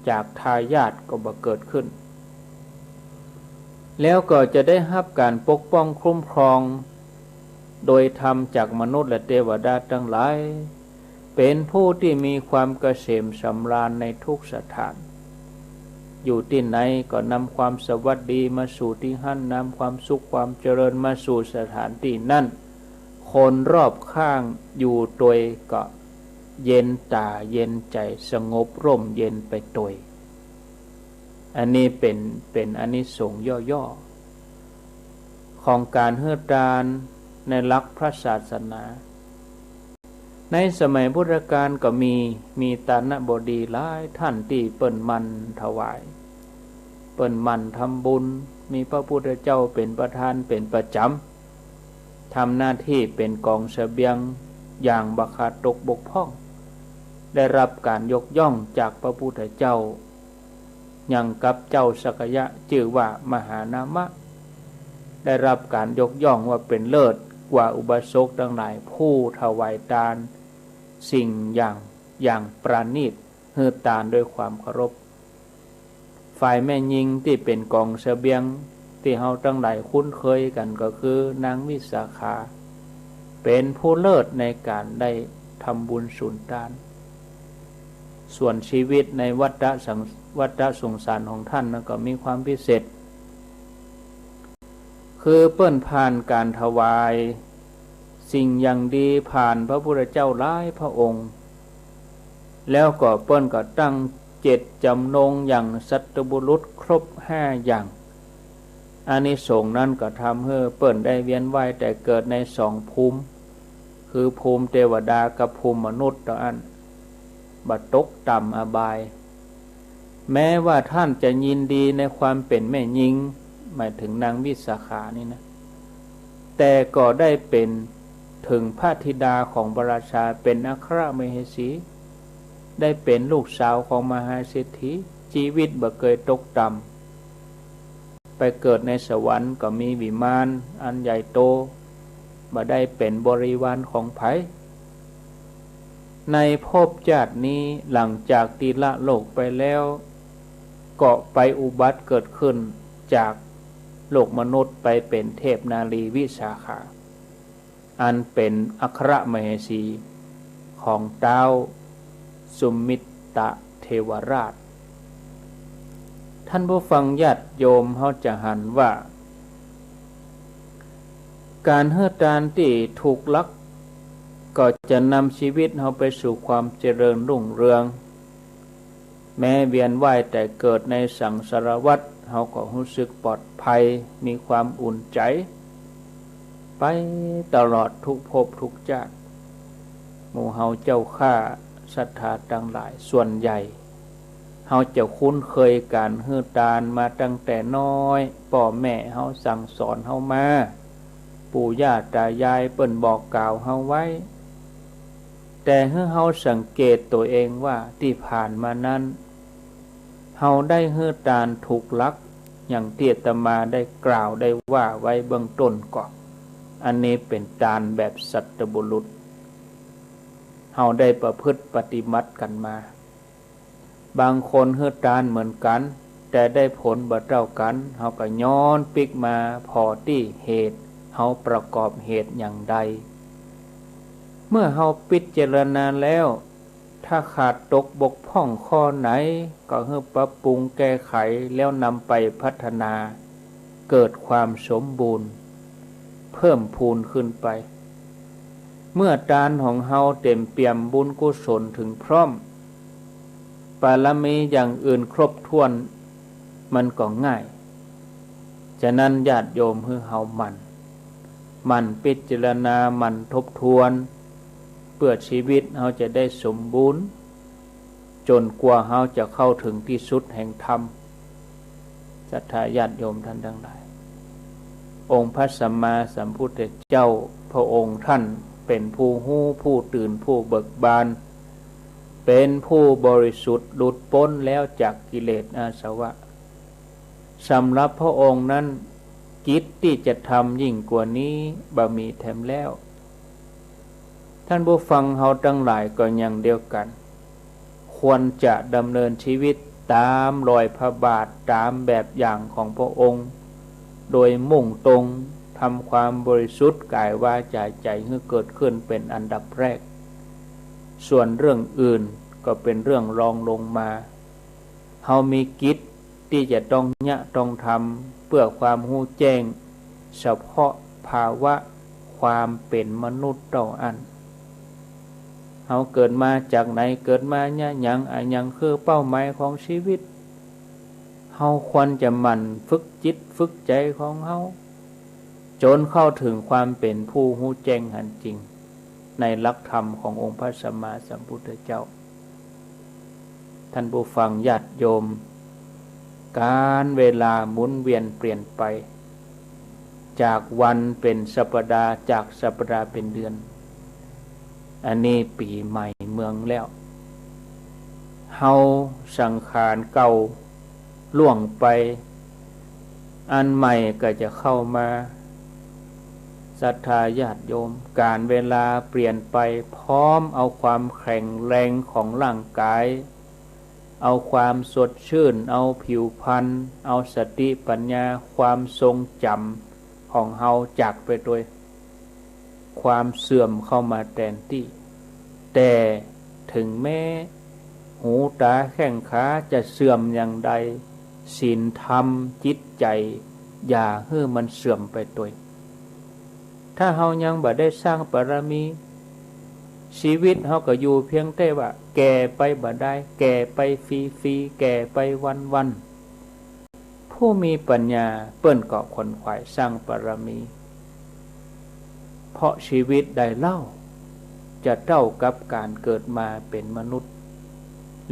จากทายาทก็บ่เกิดขึ้น แล้วก็จะได้ฮับก๋านปกป้องคุ้มครอง โดยธรรมจากมนุษย์และเตวดาตังหลาย เป๋นผู้ตี้มีความเกษมสำราญในทุกสถาน อยู่ตี้ไหนก็นำความสวัสดีมาสู่ตี้หั้น นำความสุขความเจริญมาสู่สถานตี้นั้น คนรอบข้างอยู่ตวยก็เย็นต๋าเย็นใจ๋ สงบร่มเย็นไปตวย อันนี้เป๋น เป๋นอานิสงส์ย่อๆ ของก๋านหื้อตานในหลักพระศาสนา ในสมัยพุทธกาลก็มี มีตานบดีหลายท่านตี้เปิ้นหมั่นถวาย เปิ้นหมั่นทำบุญ มีพระพุทธเจ้าเป๋นประธานเป๋นประจ๋ำ ทำหน้าตี้เป๋นกองเสบียงอย่างบ่ขาดตกบกพร่อง ได้รับก๋านยกย่องจากพระพุทธเจ้า อย่างกับเจ้าสักยะจื้อว่ามหานามะ ได้รับก๋านยกย่องว่าเป๋นเลิศกว่าอุบาสกตังหลายผู้ถวายตานสิ่งอย่าง อย่างประณีต หื้อตานด้วยความเคารพ ฝ่ายแม่ญิงตี้เป๋นก๋องเสบียง ตี้เฮาตังหลายคุ้นเคยกั๋นก็คือนางวิสาขา เป๋นผู้เลิศในก๋านได้ทำบุญสูนตาน ส่วนชีวิตในวัฏฏะสัง- วัฏฏะสงสารของต้านนั้นก็มีความพิเศษ คือเปิ้นผ่านก๋านถวายสิ่งอย่างดี ผ่านพระพุทธเจ้าหลายพระองค์ แล้วก็เปิ้นก็ตั้งเจตจำนงอย่างสัตบุรุษครบห้าอย่าง อานิสงส์นั้นก็ทำหื้อเปิ้นได้เวียนว่ายแต่เกิดในสองภูมิ คือภูมิเตวดากับภูมิมนุษย์เต้าอั้น บ่ตกต่ำอบาย แม้ว่าต้านจะยินดีในความเป๋นแม่ญิง หมายถึงนางวิสาขานี่นะ แต่ก็ได้เป๋นถึงพระธิดาของพระราชา เป๋นอัครมเหสี ได้เป๋นลูกสาวของมหาเศรษฐี ชีวิตบ่เกยตกต่ำ ไปเกิดในสวรรค์ก็มีวิมานอันใหญ่โต บ่ได้เป๋นบริวารของใผ ในภพชาตินี้หลังจากตี้ละโลกไปแล้ว ก็ไปอุบัติเกิดขึ้นจากโลกมนุษย์ไปเป๋นเทพนารีวิสาขา อันเป๋นอัครมเหสีของต๊าวสุมิตตะเทวราช ท่านผู้ฟังญาติโยม เฮาจะหันว่า ก๋านหื้อตานตี้ถูกหลัก ก็จะนำชีวิตเฮาไปสู่ความเจริญรุ่งเรือง แม้เวียนว่ายแต่เกิดในสังสารวัฏ เฮาก็ฮู้สึกปลอดภัย มีความอุ่นใจ๋ ไปตลอดทุกภพทุกชาติ หมู่เฮาเจ้าข้าศรัทธาตังหลาย ส่วนใหญ่ เฮาจะคุ้นเคยก๋านหื้อตานมาตั้งแต่น้อย ป้อแม่เฮาสั่งสอนเฮามา ปู่ย่าต๋ายายเปิ้นบอกกล่าวเฮาไว้ แต่หื้อเฮาสังเกตตั๋วเองว่าตี้ผ่านมานั้น เฮาได้หื้อตานถูกหลัก อย่างตี้อาตมาได้กล่าวได้ว่าไว้เบื้องต้นก่อ อันนี้เป๋นตานแบบสัตบุรุษ เฮาได้ประพฤติปฏิบัติกั๋นมา บางคนหื้อตานเหมือนกั๋น แต่ได้ผลบ่เต้ากั๋น เฮาก็ย้อนปิ๊กมาผ่อตี้เหตุ เฮาประกอบเหตุอย่างใด เมื่อเฮาพิจารณาแล้ว ถ้าขาดตกบกพร่องข้อไหน ก็หื้อปรับปรุงแก้ไข แล้วนำไปพัฒนา เกิดความสมบูรณ์ เพิ่มพูนขึ้นไป เมื่อตานของเฮาเต๋มเปี่ยมบุญกุศลถึงพร้อม บารมีอย่างอื่นครบถ้วน มันก็ง่าย ฉะนั้นญาติโยมหื้อเฮาหมั่น หมั่นพิจารณา หมั่นทบทวน เปื้อชีวิตเฮาจะได้สมบูรณ์ จ๋นกว่าเฮาจะเข้าถึงตี้สุดแห่งธรรม ศรัทธาญาติโยมท่านตังหลาย องค์พระสัมมาสัมพุทธเจ้า พระองค์ท่านเป๋นผู้ฮู้ ผู้ตื่น ผู้เบิกบาน เป๋นผู้บริสุทธิ์หลุดป๊นแล้วจากกิเลสอาสวะ สำหรับพระองค์นั้น กิจตี้จะทำยิ่งกว่านี้บ่มีแถมแล้ว ท่านผู้ฟังเฮาตังหลายก็อย่างเดียวกั๋น ควรจะดำเนินชีวิตต๋ามรอยพระบาท ต๋ามแบบอย่างของพระองค์ โดยมุ่งตรงทำความบริสุทธิ์กายวาจาใจ๋หื้อเกิดขึ้นเป๋นอันดับแรก ส่วนเรื่องอื่นก็เป๋นเรื่องรองลงมา เฮามีกิจตี้จะต้องเยียะต้องทำ เปื้อความฮู้แจ้งเฉพาะภาวะความเป๋นมนุษย์เต้าอั้น เฮาเกิดมาจากไหน เกิดมาเยียะหยัง อะหยังคือเป้าหมายของชีวิต เฮาควรจะหมั่นฝึกจิตฝึกใจ๋ของเฮา จ๋นเข้าถึงความเป๋นผู้ฮู้แจ้งหันจริง ในหลักธรรมขององค์พระสัมมาสัมพุทธเจ้า ท่านผู้ฟังญาติโยม กาลเวลาหมุนเวียนเปลี่ยนไป จากวันเป๋นสัปดาห์ จากสัปดาห์เป๋นเดือน อันนี้ปี๋ใหม่เมืองแล้ว เฮาสังขารเก่าล่วงไป อันใหม่ก็จะเข้ามา ศรัทธาญาติโยม กาลเวลาเปลี่ยนไปพร้อมเอาความแข็งแรงของร่างกาย เอาความสดชื่น เอาผิวพรรณ เอาสติปัญญา ความทรงจ๋ำของเฮาจากไปโดย ความเสื่อมเข้ามาแตนตี้ แต่เถิงแม้หูต๋าแข้งขาจะเสื่อมอย่างใด ศีลธรรมจิตใจ๋อย่าหื้อมันเสื่อมไปโดย ถ้าเฮายังบ่ได้สร้างบารมี ชีวิตเฮาก็อยู่เพียงแต่ว่าแก่ไปบ่ดาย แก่ไปฟรีๆ แก่ไปวันๆ ผู้มีปัญญาเปิ้นก็ขวนขวายสร้างบารมี เพราะชีวิตใดเล่าจะเต้ากับก๋านเกิดมาเป๋นมนุษย์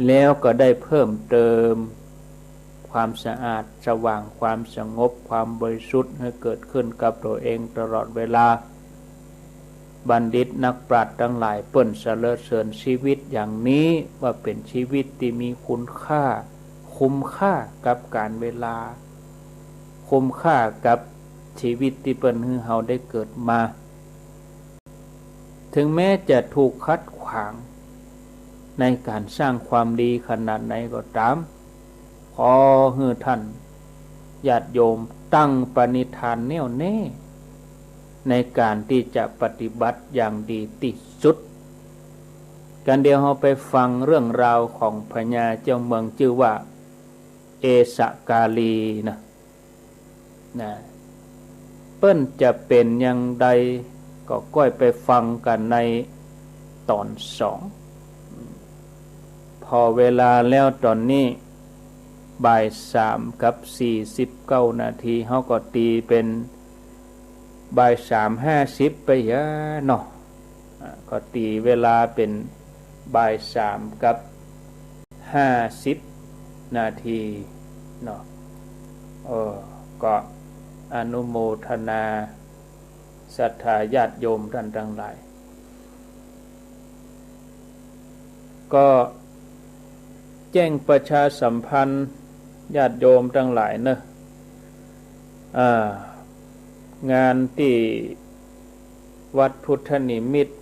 แล้วก็ได้เพิ่มเติมความสะอาดสว่าง ความสงบ ความบริสุทธิ์หื้อเกิดขึ้นกับตั๋วเองตลอดเวลา บัณฑิตนักปราชญ์ตังหลายเปิ้นสรรเสริญชีวิตอย่างนี้ว่าเป๋นชีวิตตี้มีคุณค่า คุ้มค่ากับก๋าลเวลา คุ้มค่ากับชีวิตตี้เปิ้นหื้อเฮาได้เกิดมา เถิงแม้จะถูกขัดขวางในก๋านสร้างความดีขนาดไหนก็ต๋าม ขอหื้อท่านญาติโยมตั้งปณิธานแน่วแน่ ในก๋านตี้จะปฏิบัติอย่างดีตี้สุด กั๋นเดี๋ยวเฮาไปฟังเรื่องราวของพญาเจ้าเมืองจื้อว่า เอสะกาลีนะ นะ เปิ้นจะเป๋นอย่างใดก็ก้อยไปฟังกั๋นในต๋อนสอง ผ่อเวลาแล้วต๋อนนี้บ่ายสามกับสี่สิบเก้านาที เฮาก็ตี๋เป๋นบ่ายสามห้าสิบไปเหียเนาะ อ่า ก็ตี๋เวลาเป๋นบ่ายสามกับห้าสิบนาทีเนาะ เออ ก็อนุโมทนาศรัทธาญาติโยมท่านตังหลาย ก็แจ้งประชาสัมพันธ์ญาติโยมตังหลายเนาะ อ่า งานตี้วัดพุทธนิมิตร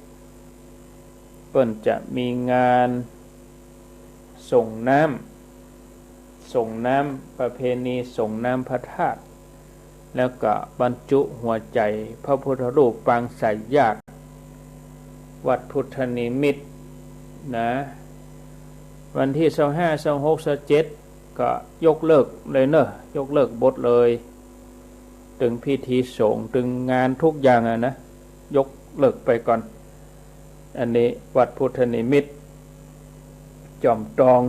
เปิ้นจะมีงานส่งน้ำ ส่งน้ำ ประเพณีส่งน้ำพระธาตุ แล้วก็บรรจุหัวใจ๋พระพุทธรูปปางสายญาติ วัดพุทธนิมิตรนะ วันตี้ซาวห้า ซาวหก ซาวเจ็ด ก็ยกเลิกเลยเนาะ ยกเลิกหมดเลย ตึงพิธีสงฆ์ ตึงงานทุกอย่างอะนะ ยกเลิกไปก่อน อันนี้วัดพุทธนิมิตร จอมตอง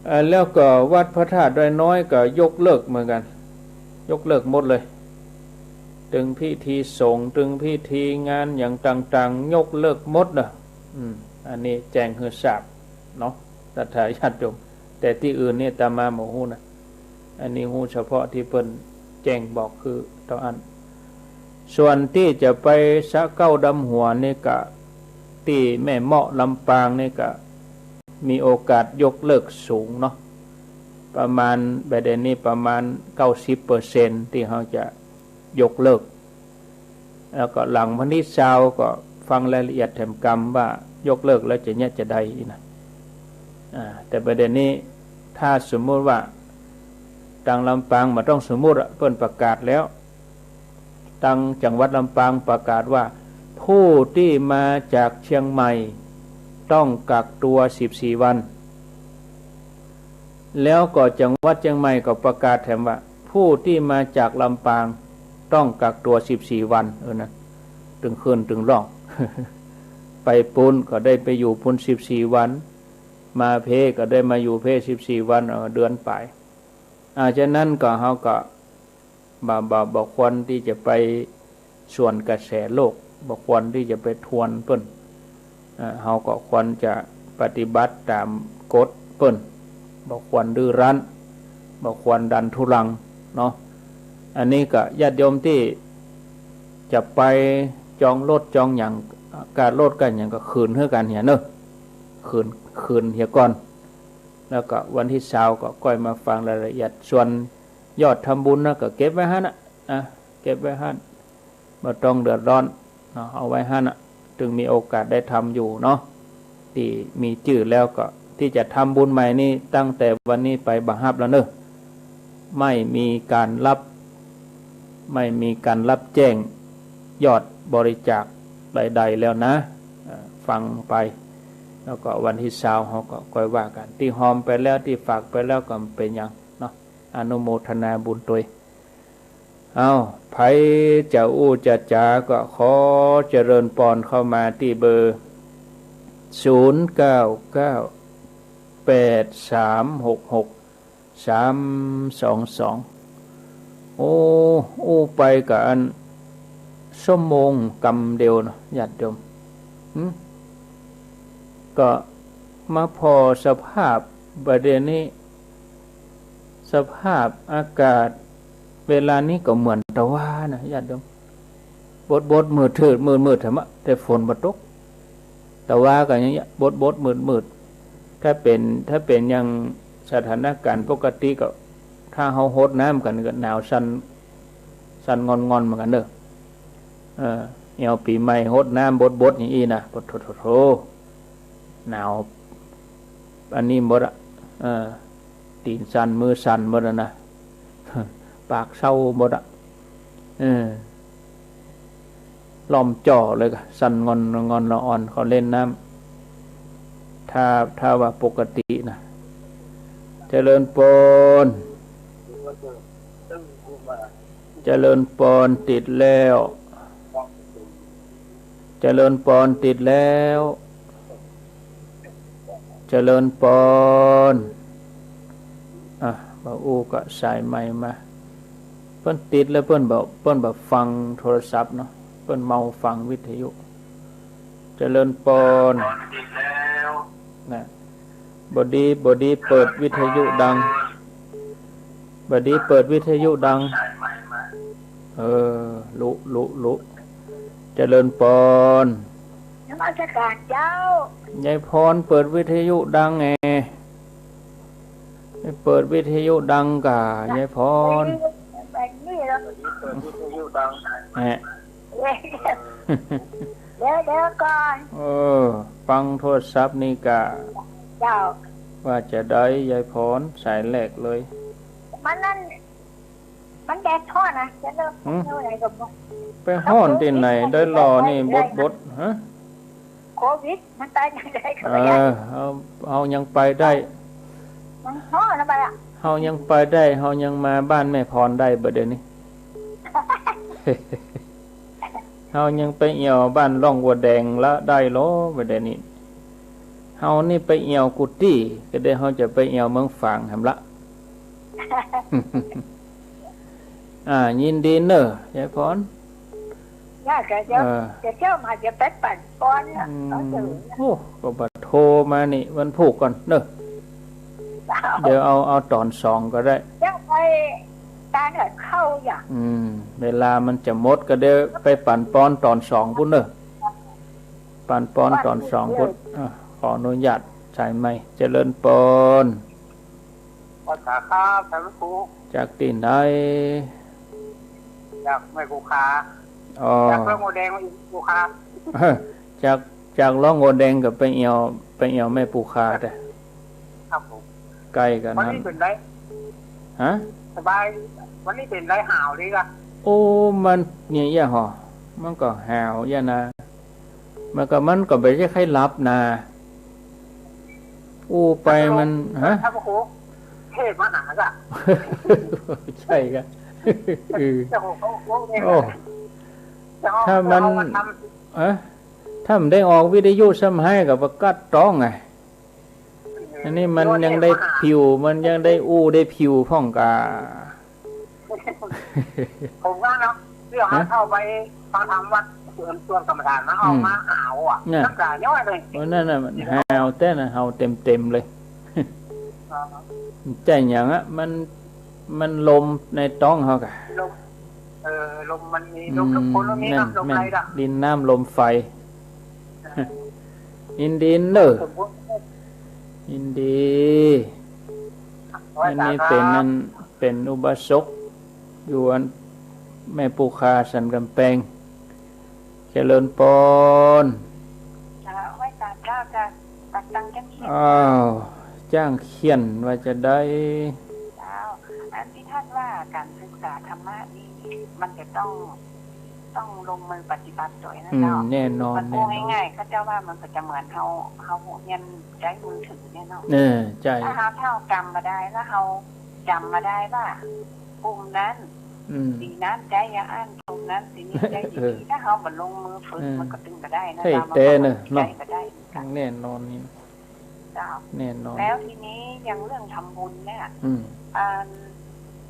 อ่า แล้วก็วัดพระธาตุดอยน้อยก็ยกเลิกเหมือนกั๋น ยกเลิกหมดเลย ตึงพิธีสงฆ์ ตึงพิธีงานอย่างต่างๆ ยกเลิกหมดเนาะ อืม อันนี้แจ้งหื้อทราบเนาะ ศรัทธาญาติโยม แต่ตี้อื่นนี่อาตมาบ่ฮู้นะ อันนี้ฮู้เฉพาะตี้เปิ้นแจ้งบอกคือเต้าอั้น ส่วนตี้จะไปสระเก๊าดำหัวนี่ก็ ตี้แม่เมาะลำปางนี่ก็ มีโอกาสยกเลิกสูงเนาะ ประมาณ บ่ายเดี๋ยวนี้ประมาณเก้าสิบเปอร์เซ็นต์ ตี้เฮาจะยกเลิก แล้วก็หลังวันตี้ซาวก็ฟังรายละเอียดแถมกำว่ายกเลิกแล้วจะเยียะจาใดนะ อ่า แต่ประเด็นนี้ถ้าสมมุติว่า ตังลำปางบ่ต้องสมมุติอะ เปิ้นประกาศแล้ว ตังจังหวัดลำปางประกาศว่า ผู้ตี้มาจากเชียงใหม่ต้องกักตั๋วสิบสี่วัน แล้วก็จังหวัดเชียงใหม่ก็ประกาศแถมว่า ผู้ตี้มาจากลำปางต้องกักตั๋วสิบสี่วัน เออนะ ตึงคืนตึงร่อง ไปปู๊นก็ได้ไปอยู่ปู๊นสิบสี่วัน มาเพก็ได้มาอยู่เพสิบสี่วัน เออ เดือนป๋าย อ่า ฉะนั้นก็เฮาก็ บ่ บ่ บ่ควรตี้จะไปสวนกระแสโลก บ่ควรตี้จะไปทวนเปิ้น อ่า เฮาก็ควรจะปฏิบัติต๋ามกฎเปิ้น บ่ควรดื้อรั้น บ่ควรดันทุรังเนาะ อันนี้ก็ญาติโยมตี้จะไปจองรถจองหยัง ก๋ารถก๋านหยังก็คืนหื้อกั๋นเหียเนาะ คืน คืนเหียก่อน แล้วก็วันตี้ซาวก็ก้อยมาฟังรายละเอียด ส่วนยอดทำบุญนะก็เก็บไว้หั้นน่ะ อ่ะ เก็บไว้หั้น บ่ต้องเดือดร้อนเนาะ เอาไว้หั้นน่ะ ตึงมีโอกาสได้ทำอยู่เนาะ ตี้มีจื้อแล้วก็ ตี้จะทำบุญใหม่นี่ ตั้งแต่วันนี้ไปบ่ฮับแล้วเน่อ ไม่มีก๋านรับ ไม่มีก๋านรับแจ้งยอดบริจาคใดๆ แล้วนะ เอ่อ ฟังไป แล้วก็วันตี้ซาวเฮาก็ค่อยว่ากั๋น ตี้หอมไปแล้ว ตี้ฝากไปแล้วก็บ่เป๋นหยังเนาะ อนุโมทนาบุญตวย เอ้า ใผจะอู้จะจ๋าก็ขอเจริญปอนเข้ามาตี้เบอร์ ศูนย์เก้าเก้า แปดสามหกหก สามสองสอง โอ้ อู้ไปกับอัน ชั่วโมงกำเดียวเนาะ ญาติโยม หึ ก็มาผ่อสภาพบ่าเดี่ยวนี้ สภาพอากาศเวลานี้ก็เหมือนตะวานะ ญาติโยม บดๆ มืดๆ มืดๆ ธรรมะ แต่ฝนบ่ตก ตะวาก็อย่างเงี้ย บดๆ มืดๆ ถ้าเป๋น ถ้าเป๋นอย่างสถานก๋ารณ์ปกติก็ ถ้าเฮาหดน้ำกั๋นก็หนาวสั่น สั่นงอนๆ เหมือนกั๋นเน่อ เออ แอวปี๋ใหม่หดน้ำบดๆ อย่างอี้นะ โถๆ หนาว อันนี้หมดอะ เออ ตี๋นสั่น มือสั่นหมดอะนะ ปากเศร้าหมดอะ เออ ล้อมจ้อเลยก็ สั่นงอนงอนละอ่อน เขาเล่นน้ำ ถ้า ถ้าว่าปกตินะ เจริญปอน เจริญปอน ติดแล้ว เจริญปอน ติดแล้ว เจริญปอน อ่ะ บ่าวอู้ก็สายใหม่มา เปิ้นติดแล้วเปิ้นบ่ เปิ้นบ่ฟังโทรศัพท์เนาะ เปิ้นเมาฟังวิทยุ เจริญปอน นะ บ่ดี บ่ดี เปิดวิทยุดัง บ่ดี เปิดวิทยุดัง เออ ลุ ลุ ลุ เจริญปอน นมัสการเจ้า ยายพร เปิดวิทยุดังแหน่ ไปเปิดวิทยุดังก่า ยายพร แบบนี้แล้ว เปิดวิทยุดัง แหม เดี๋ยว เดี๋ยวก่อน เออ ฟังโทรศัพท์นี่ก่า เจ้า ว่าจะได้ ยายพร สายแรกเลย มันนั่น มันแดดฮ้อนนะ จะเริ่ม หืม เท่าไหร่ก็บ่ ไปฮ้อนตี้ไหน ได้รอนี่ บดบด ฮะ โควิด มันไปไหนได้ก็ เอ บ่ได้ อ เฮา เฮายังไปได้ มันฮ้อนนะไปอะ เฮายังไปได้ เฮายังมาบ้านแม่พรได้บ่าเดี่ยวนี้ เฮายังไปแอ่วบ้านร่องวัวแดงละได้ลอบ่าเดี่ยวนี้ เฮานี่ไปแอ่วกู้ตี้ ก็ได้ เฮาจะไปแอ่วเมืองฝางแหมละ อ่า ยินดีเน่อ ยายพร น่าจะเจ้า เออ จะเจ้ามาจะไปปั่นปอนน่ะ อืม เอาเถอะ โอ้ ก็บ่โทรมานี่ วันพูกก่อนเน่อ เดี๋ยวเอา เอาต๋อนสองก็ได้ เจ้าไปตานกับเข้าอย่าง อืม เวลามันจะหมดก็เดี๋ยวไปปั่นปอนต๋อนสองพุ้นเน่อ ปั่นปอนต๋อนสองพุ้น อ่ะ ขออนุญาตสายใหม่ เจริญปอน ขอสาครับ ท่านพระครู จากตี้ไหน จากแม่ปูคา อ๋อ จากร่องวัวแดงมาอีกปูคา จาก จากร่องวัวแดงก็ไปแอ่ว ไปแอ่วแม่ปูคาแต๊ ครับผม ใก้กั๋น วันนี้ หั้น เป๋นได ฮะ สบาย วันนี้เป๋นได หาวดีก่ะ โอ้ มันเนี่ย เยียะหอ มันก็หาวเยียะนะ มันก็ มันก็บ่ใจ้ใค่หลับนา อู้ไปมัน ฮะ ท่านพระครู เทศน์มาหาก่ะ ใจ้ก่ะ เออ เจ้าของเขา เขาเนี่ย โอ้ เจ้าของ ถ้ามัน เจ้าของมาทำ ฮะ ถ้ามันได้ออกวิทยุซ้ำไห้ก็บ่กัดต้องไง อันนี้มันยังได้ผิว มันยังได้อู้ได้ผิวพ่องก่า ผมว่าเนาะ เรื่อง ฮะ เข้าไปฟังธรรมวัดสวน สวนกรรมฐานนะ ออกมา อืม หาวอ่ะ น่ะ น้ำตาย้อยเลย โอ้ นั่นน่ะ มันหาวแต๊นะ หาวเต็มๆ เลย อ๋อ ใจ้หยังอะ มัน มันลมในต๊องเฮาก่ะ ลม เออ ลมมันมี อืม ลมทุกคนมันมี แม่น นะ ลม แม่น อะไรล่ะ ดินน้ำลมไฟ เออ ยินดีเน่อ สมมุติ ยินดี อันนี้เป๋นอัน เป๋นอุบาสกอยู่อันแม่ปูคาสันก๋ำแปง เจริญปอน อ่า ไหว้สาเจ้าจ้ะ ตั๊งจ้างเขียน อ้าว จ้างเขียนว่าจะได้ เจ้า อันตี้ท่านว่าก๋านศึกษาธรรมะนี่มันจะต้อง ต้องลงมือปฏิบัติโดยนะ อืม เจ้า แน่นอน มันพูด แน่นอน ง่ายๆ ก็เจ้าว่ามันก็จะเหมือนเฮา เฮาเฮียนใจ๊มือถือเนี่ยเนาะ เออ ใจ้ ถ้าเฮาท่องจ๋ำบ่ได้ แล้วเฮาจ๋ำบ่ได้ว่า กลุ่มนั้น อืม สีนั้นใจ๊อย่างอั้น กลุ่มนั้นสีนี้ใจ๊อย่างนี้ เออ ถ้าเฮาบ่ลงมือฝึก เออ มันก็ตึงบ่ได้นะ ใจ้ เจ้า มันก็ แต๊เนาะ ใจ๊บ่ได้ แน่นอนนี่ เจ้า แน่นอน แล้วทีนี้อย่างเรื่องทำบุญเนี่ย อืม อัน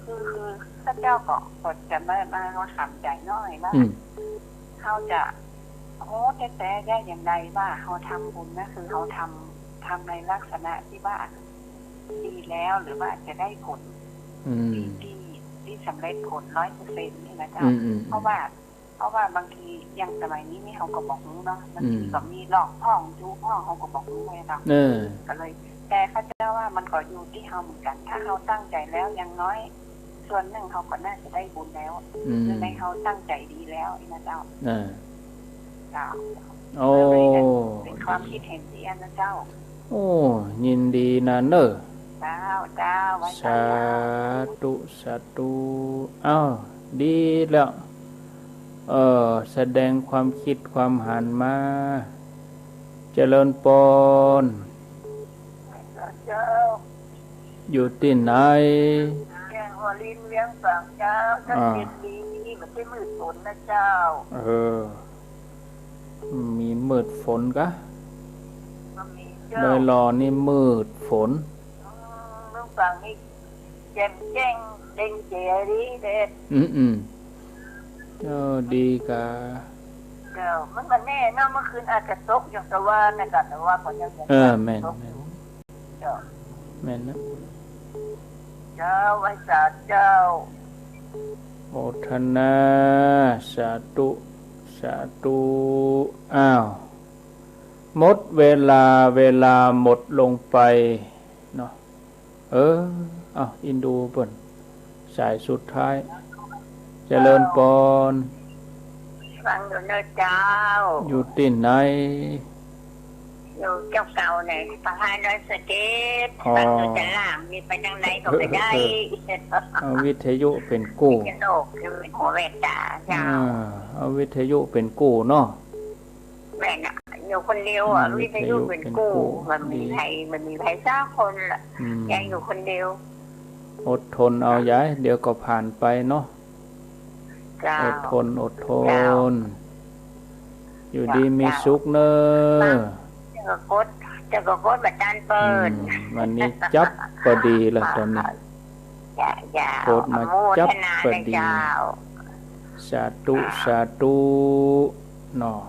คือ คือข้าเจ้าก็ ก็จะมา มา มาถามใจ๋หน้อยว่า อืม เฮาจะฮู้แต๊ๆ ได้อย่างไรว่าเฮาทำบุญนะ คือเฮาทำ ทำในลักษณะตี้ว่าดีแล้ว หรือว่าจะได้ผล อืม ตี้ ตี้ ตี้สำเร็จผลร้อยเปอร์เซ็นต์นี่นะเจ้า อืม อืม อืม เพราะว่า เพราะว่าบางทีอย่างสมัยนี้นี่เฮาก็บ่ฮู้เนาะ บางที อืม ก็มีหลอกพ่อง จู้พ่อง เฮาก็บ่ฮู้ไงเนาะ เออ ก็เลย แต่ข้าเจ้าว่ามันก็อยู่ตี้เฮาเหมือนกั๋น ถ้าเฮาตั้งใจ๋แล้ว อย่างน้อยส่วนนึ่งเฮาก็น่าจะได้บุญแล้ว อืม คือในเฮาตั้งใจ๋ดีแล้วนี่นะเจ้า เออ เจ้า โอ้ เป๋นความ ดี คิดเห็นตี้อันนะเจ้า โอ้ ยินดีนาเน่อ เจ้า เจ้า ไหว้สา สาธุ สาธุ อ้าว ดีแล้ว เอ่อ แสดงความคิดความหันมา เจริญปอน เจ้า อยู่ตี้ไหน แจ้งหัวลิน เวียงฝางเจ้า ชัดเจนดี อ่า บ่ใจ้มืดฝนนะเจ้า เออ มีมืดฝนกะ บ่มีเจ้า โดยรอนี่มืดฝน อืม เวียงฝางนี่แจ่มแจ้งเด่นเจ๋อดีเด้อ อืม อืม เออ ดีกะ เจ้า มันบ่แน่เนาะ เมื่อคืนอาจจะตกอย่างตะวันนะ กะตะวันก็ยัง เออ แม่น ตก แม่น อยู่ เจ้า แม่นนะ เจ้า ไหว้สาเจ้า โมทนา สาธุ สาธุ อ้าว หมดเวลา เวลาหมดลงไปเนาะ เออ อ้าว อินดูเปิ้น สายสุดท้าย เจริญปอน ฟังอยู่เน่อเจ้า อยู่ตี้ไหน อยู่เจ้าเก่าเนี่ย สะพานดอยสะเก็ด อ๋อ ฟังอยู่ตะล่าง มีไปตางใดก็ไปได้ เออ เออ เอาวิทยุเป๋นกู้ พิษณุโลก คือหัวแว่นต๋าเจ้า อ่า เอาวิทยุเป๋นกู้เนาะ แม่นน่ะ อยู่คนเดียวอ่ะ อืม วิทยุเป๋นกู้ วิทยุเป๋นกู้ บ่มีใผ ดี บ่มีใผสักคนละ อืม ยายอยู่คนเดียว อดทนเอายาย เดี๋ยวก็ผ่านไปเนาะ เจ้า อดทน อดทน เจ้า อยู่ดีมีสุขเน่อ เจ้า เจ้าก็กด เจ้าก็กดบ่ตันเปิ้น อืม วันนี้จั๊บพอดีละต๋อนนี้ เจ้า เจ้า กดมาจั๊บพอดี อนุโมทนาเลยเจ้า สาธุ สาธุ เนาะ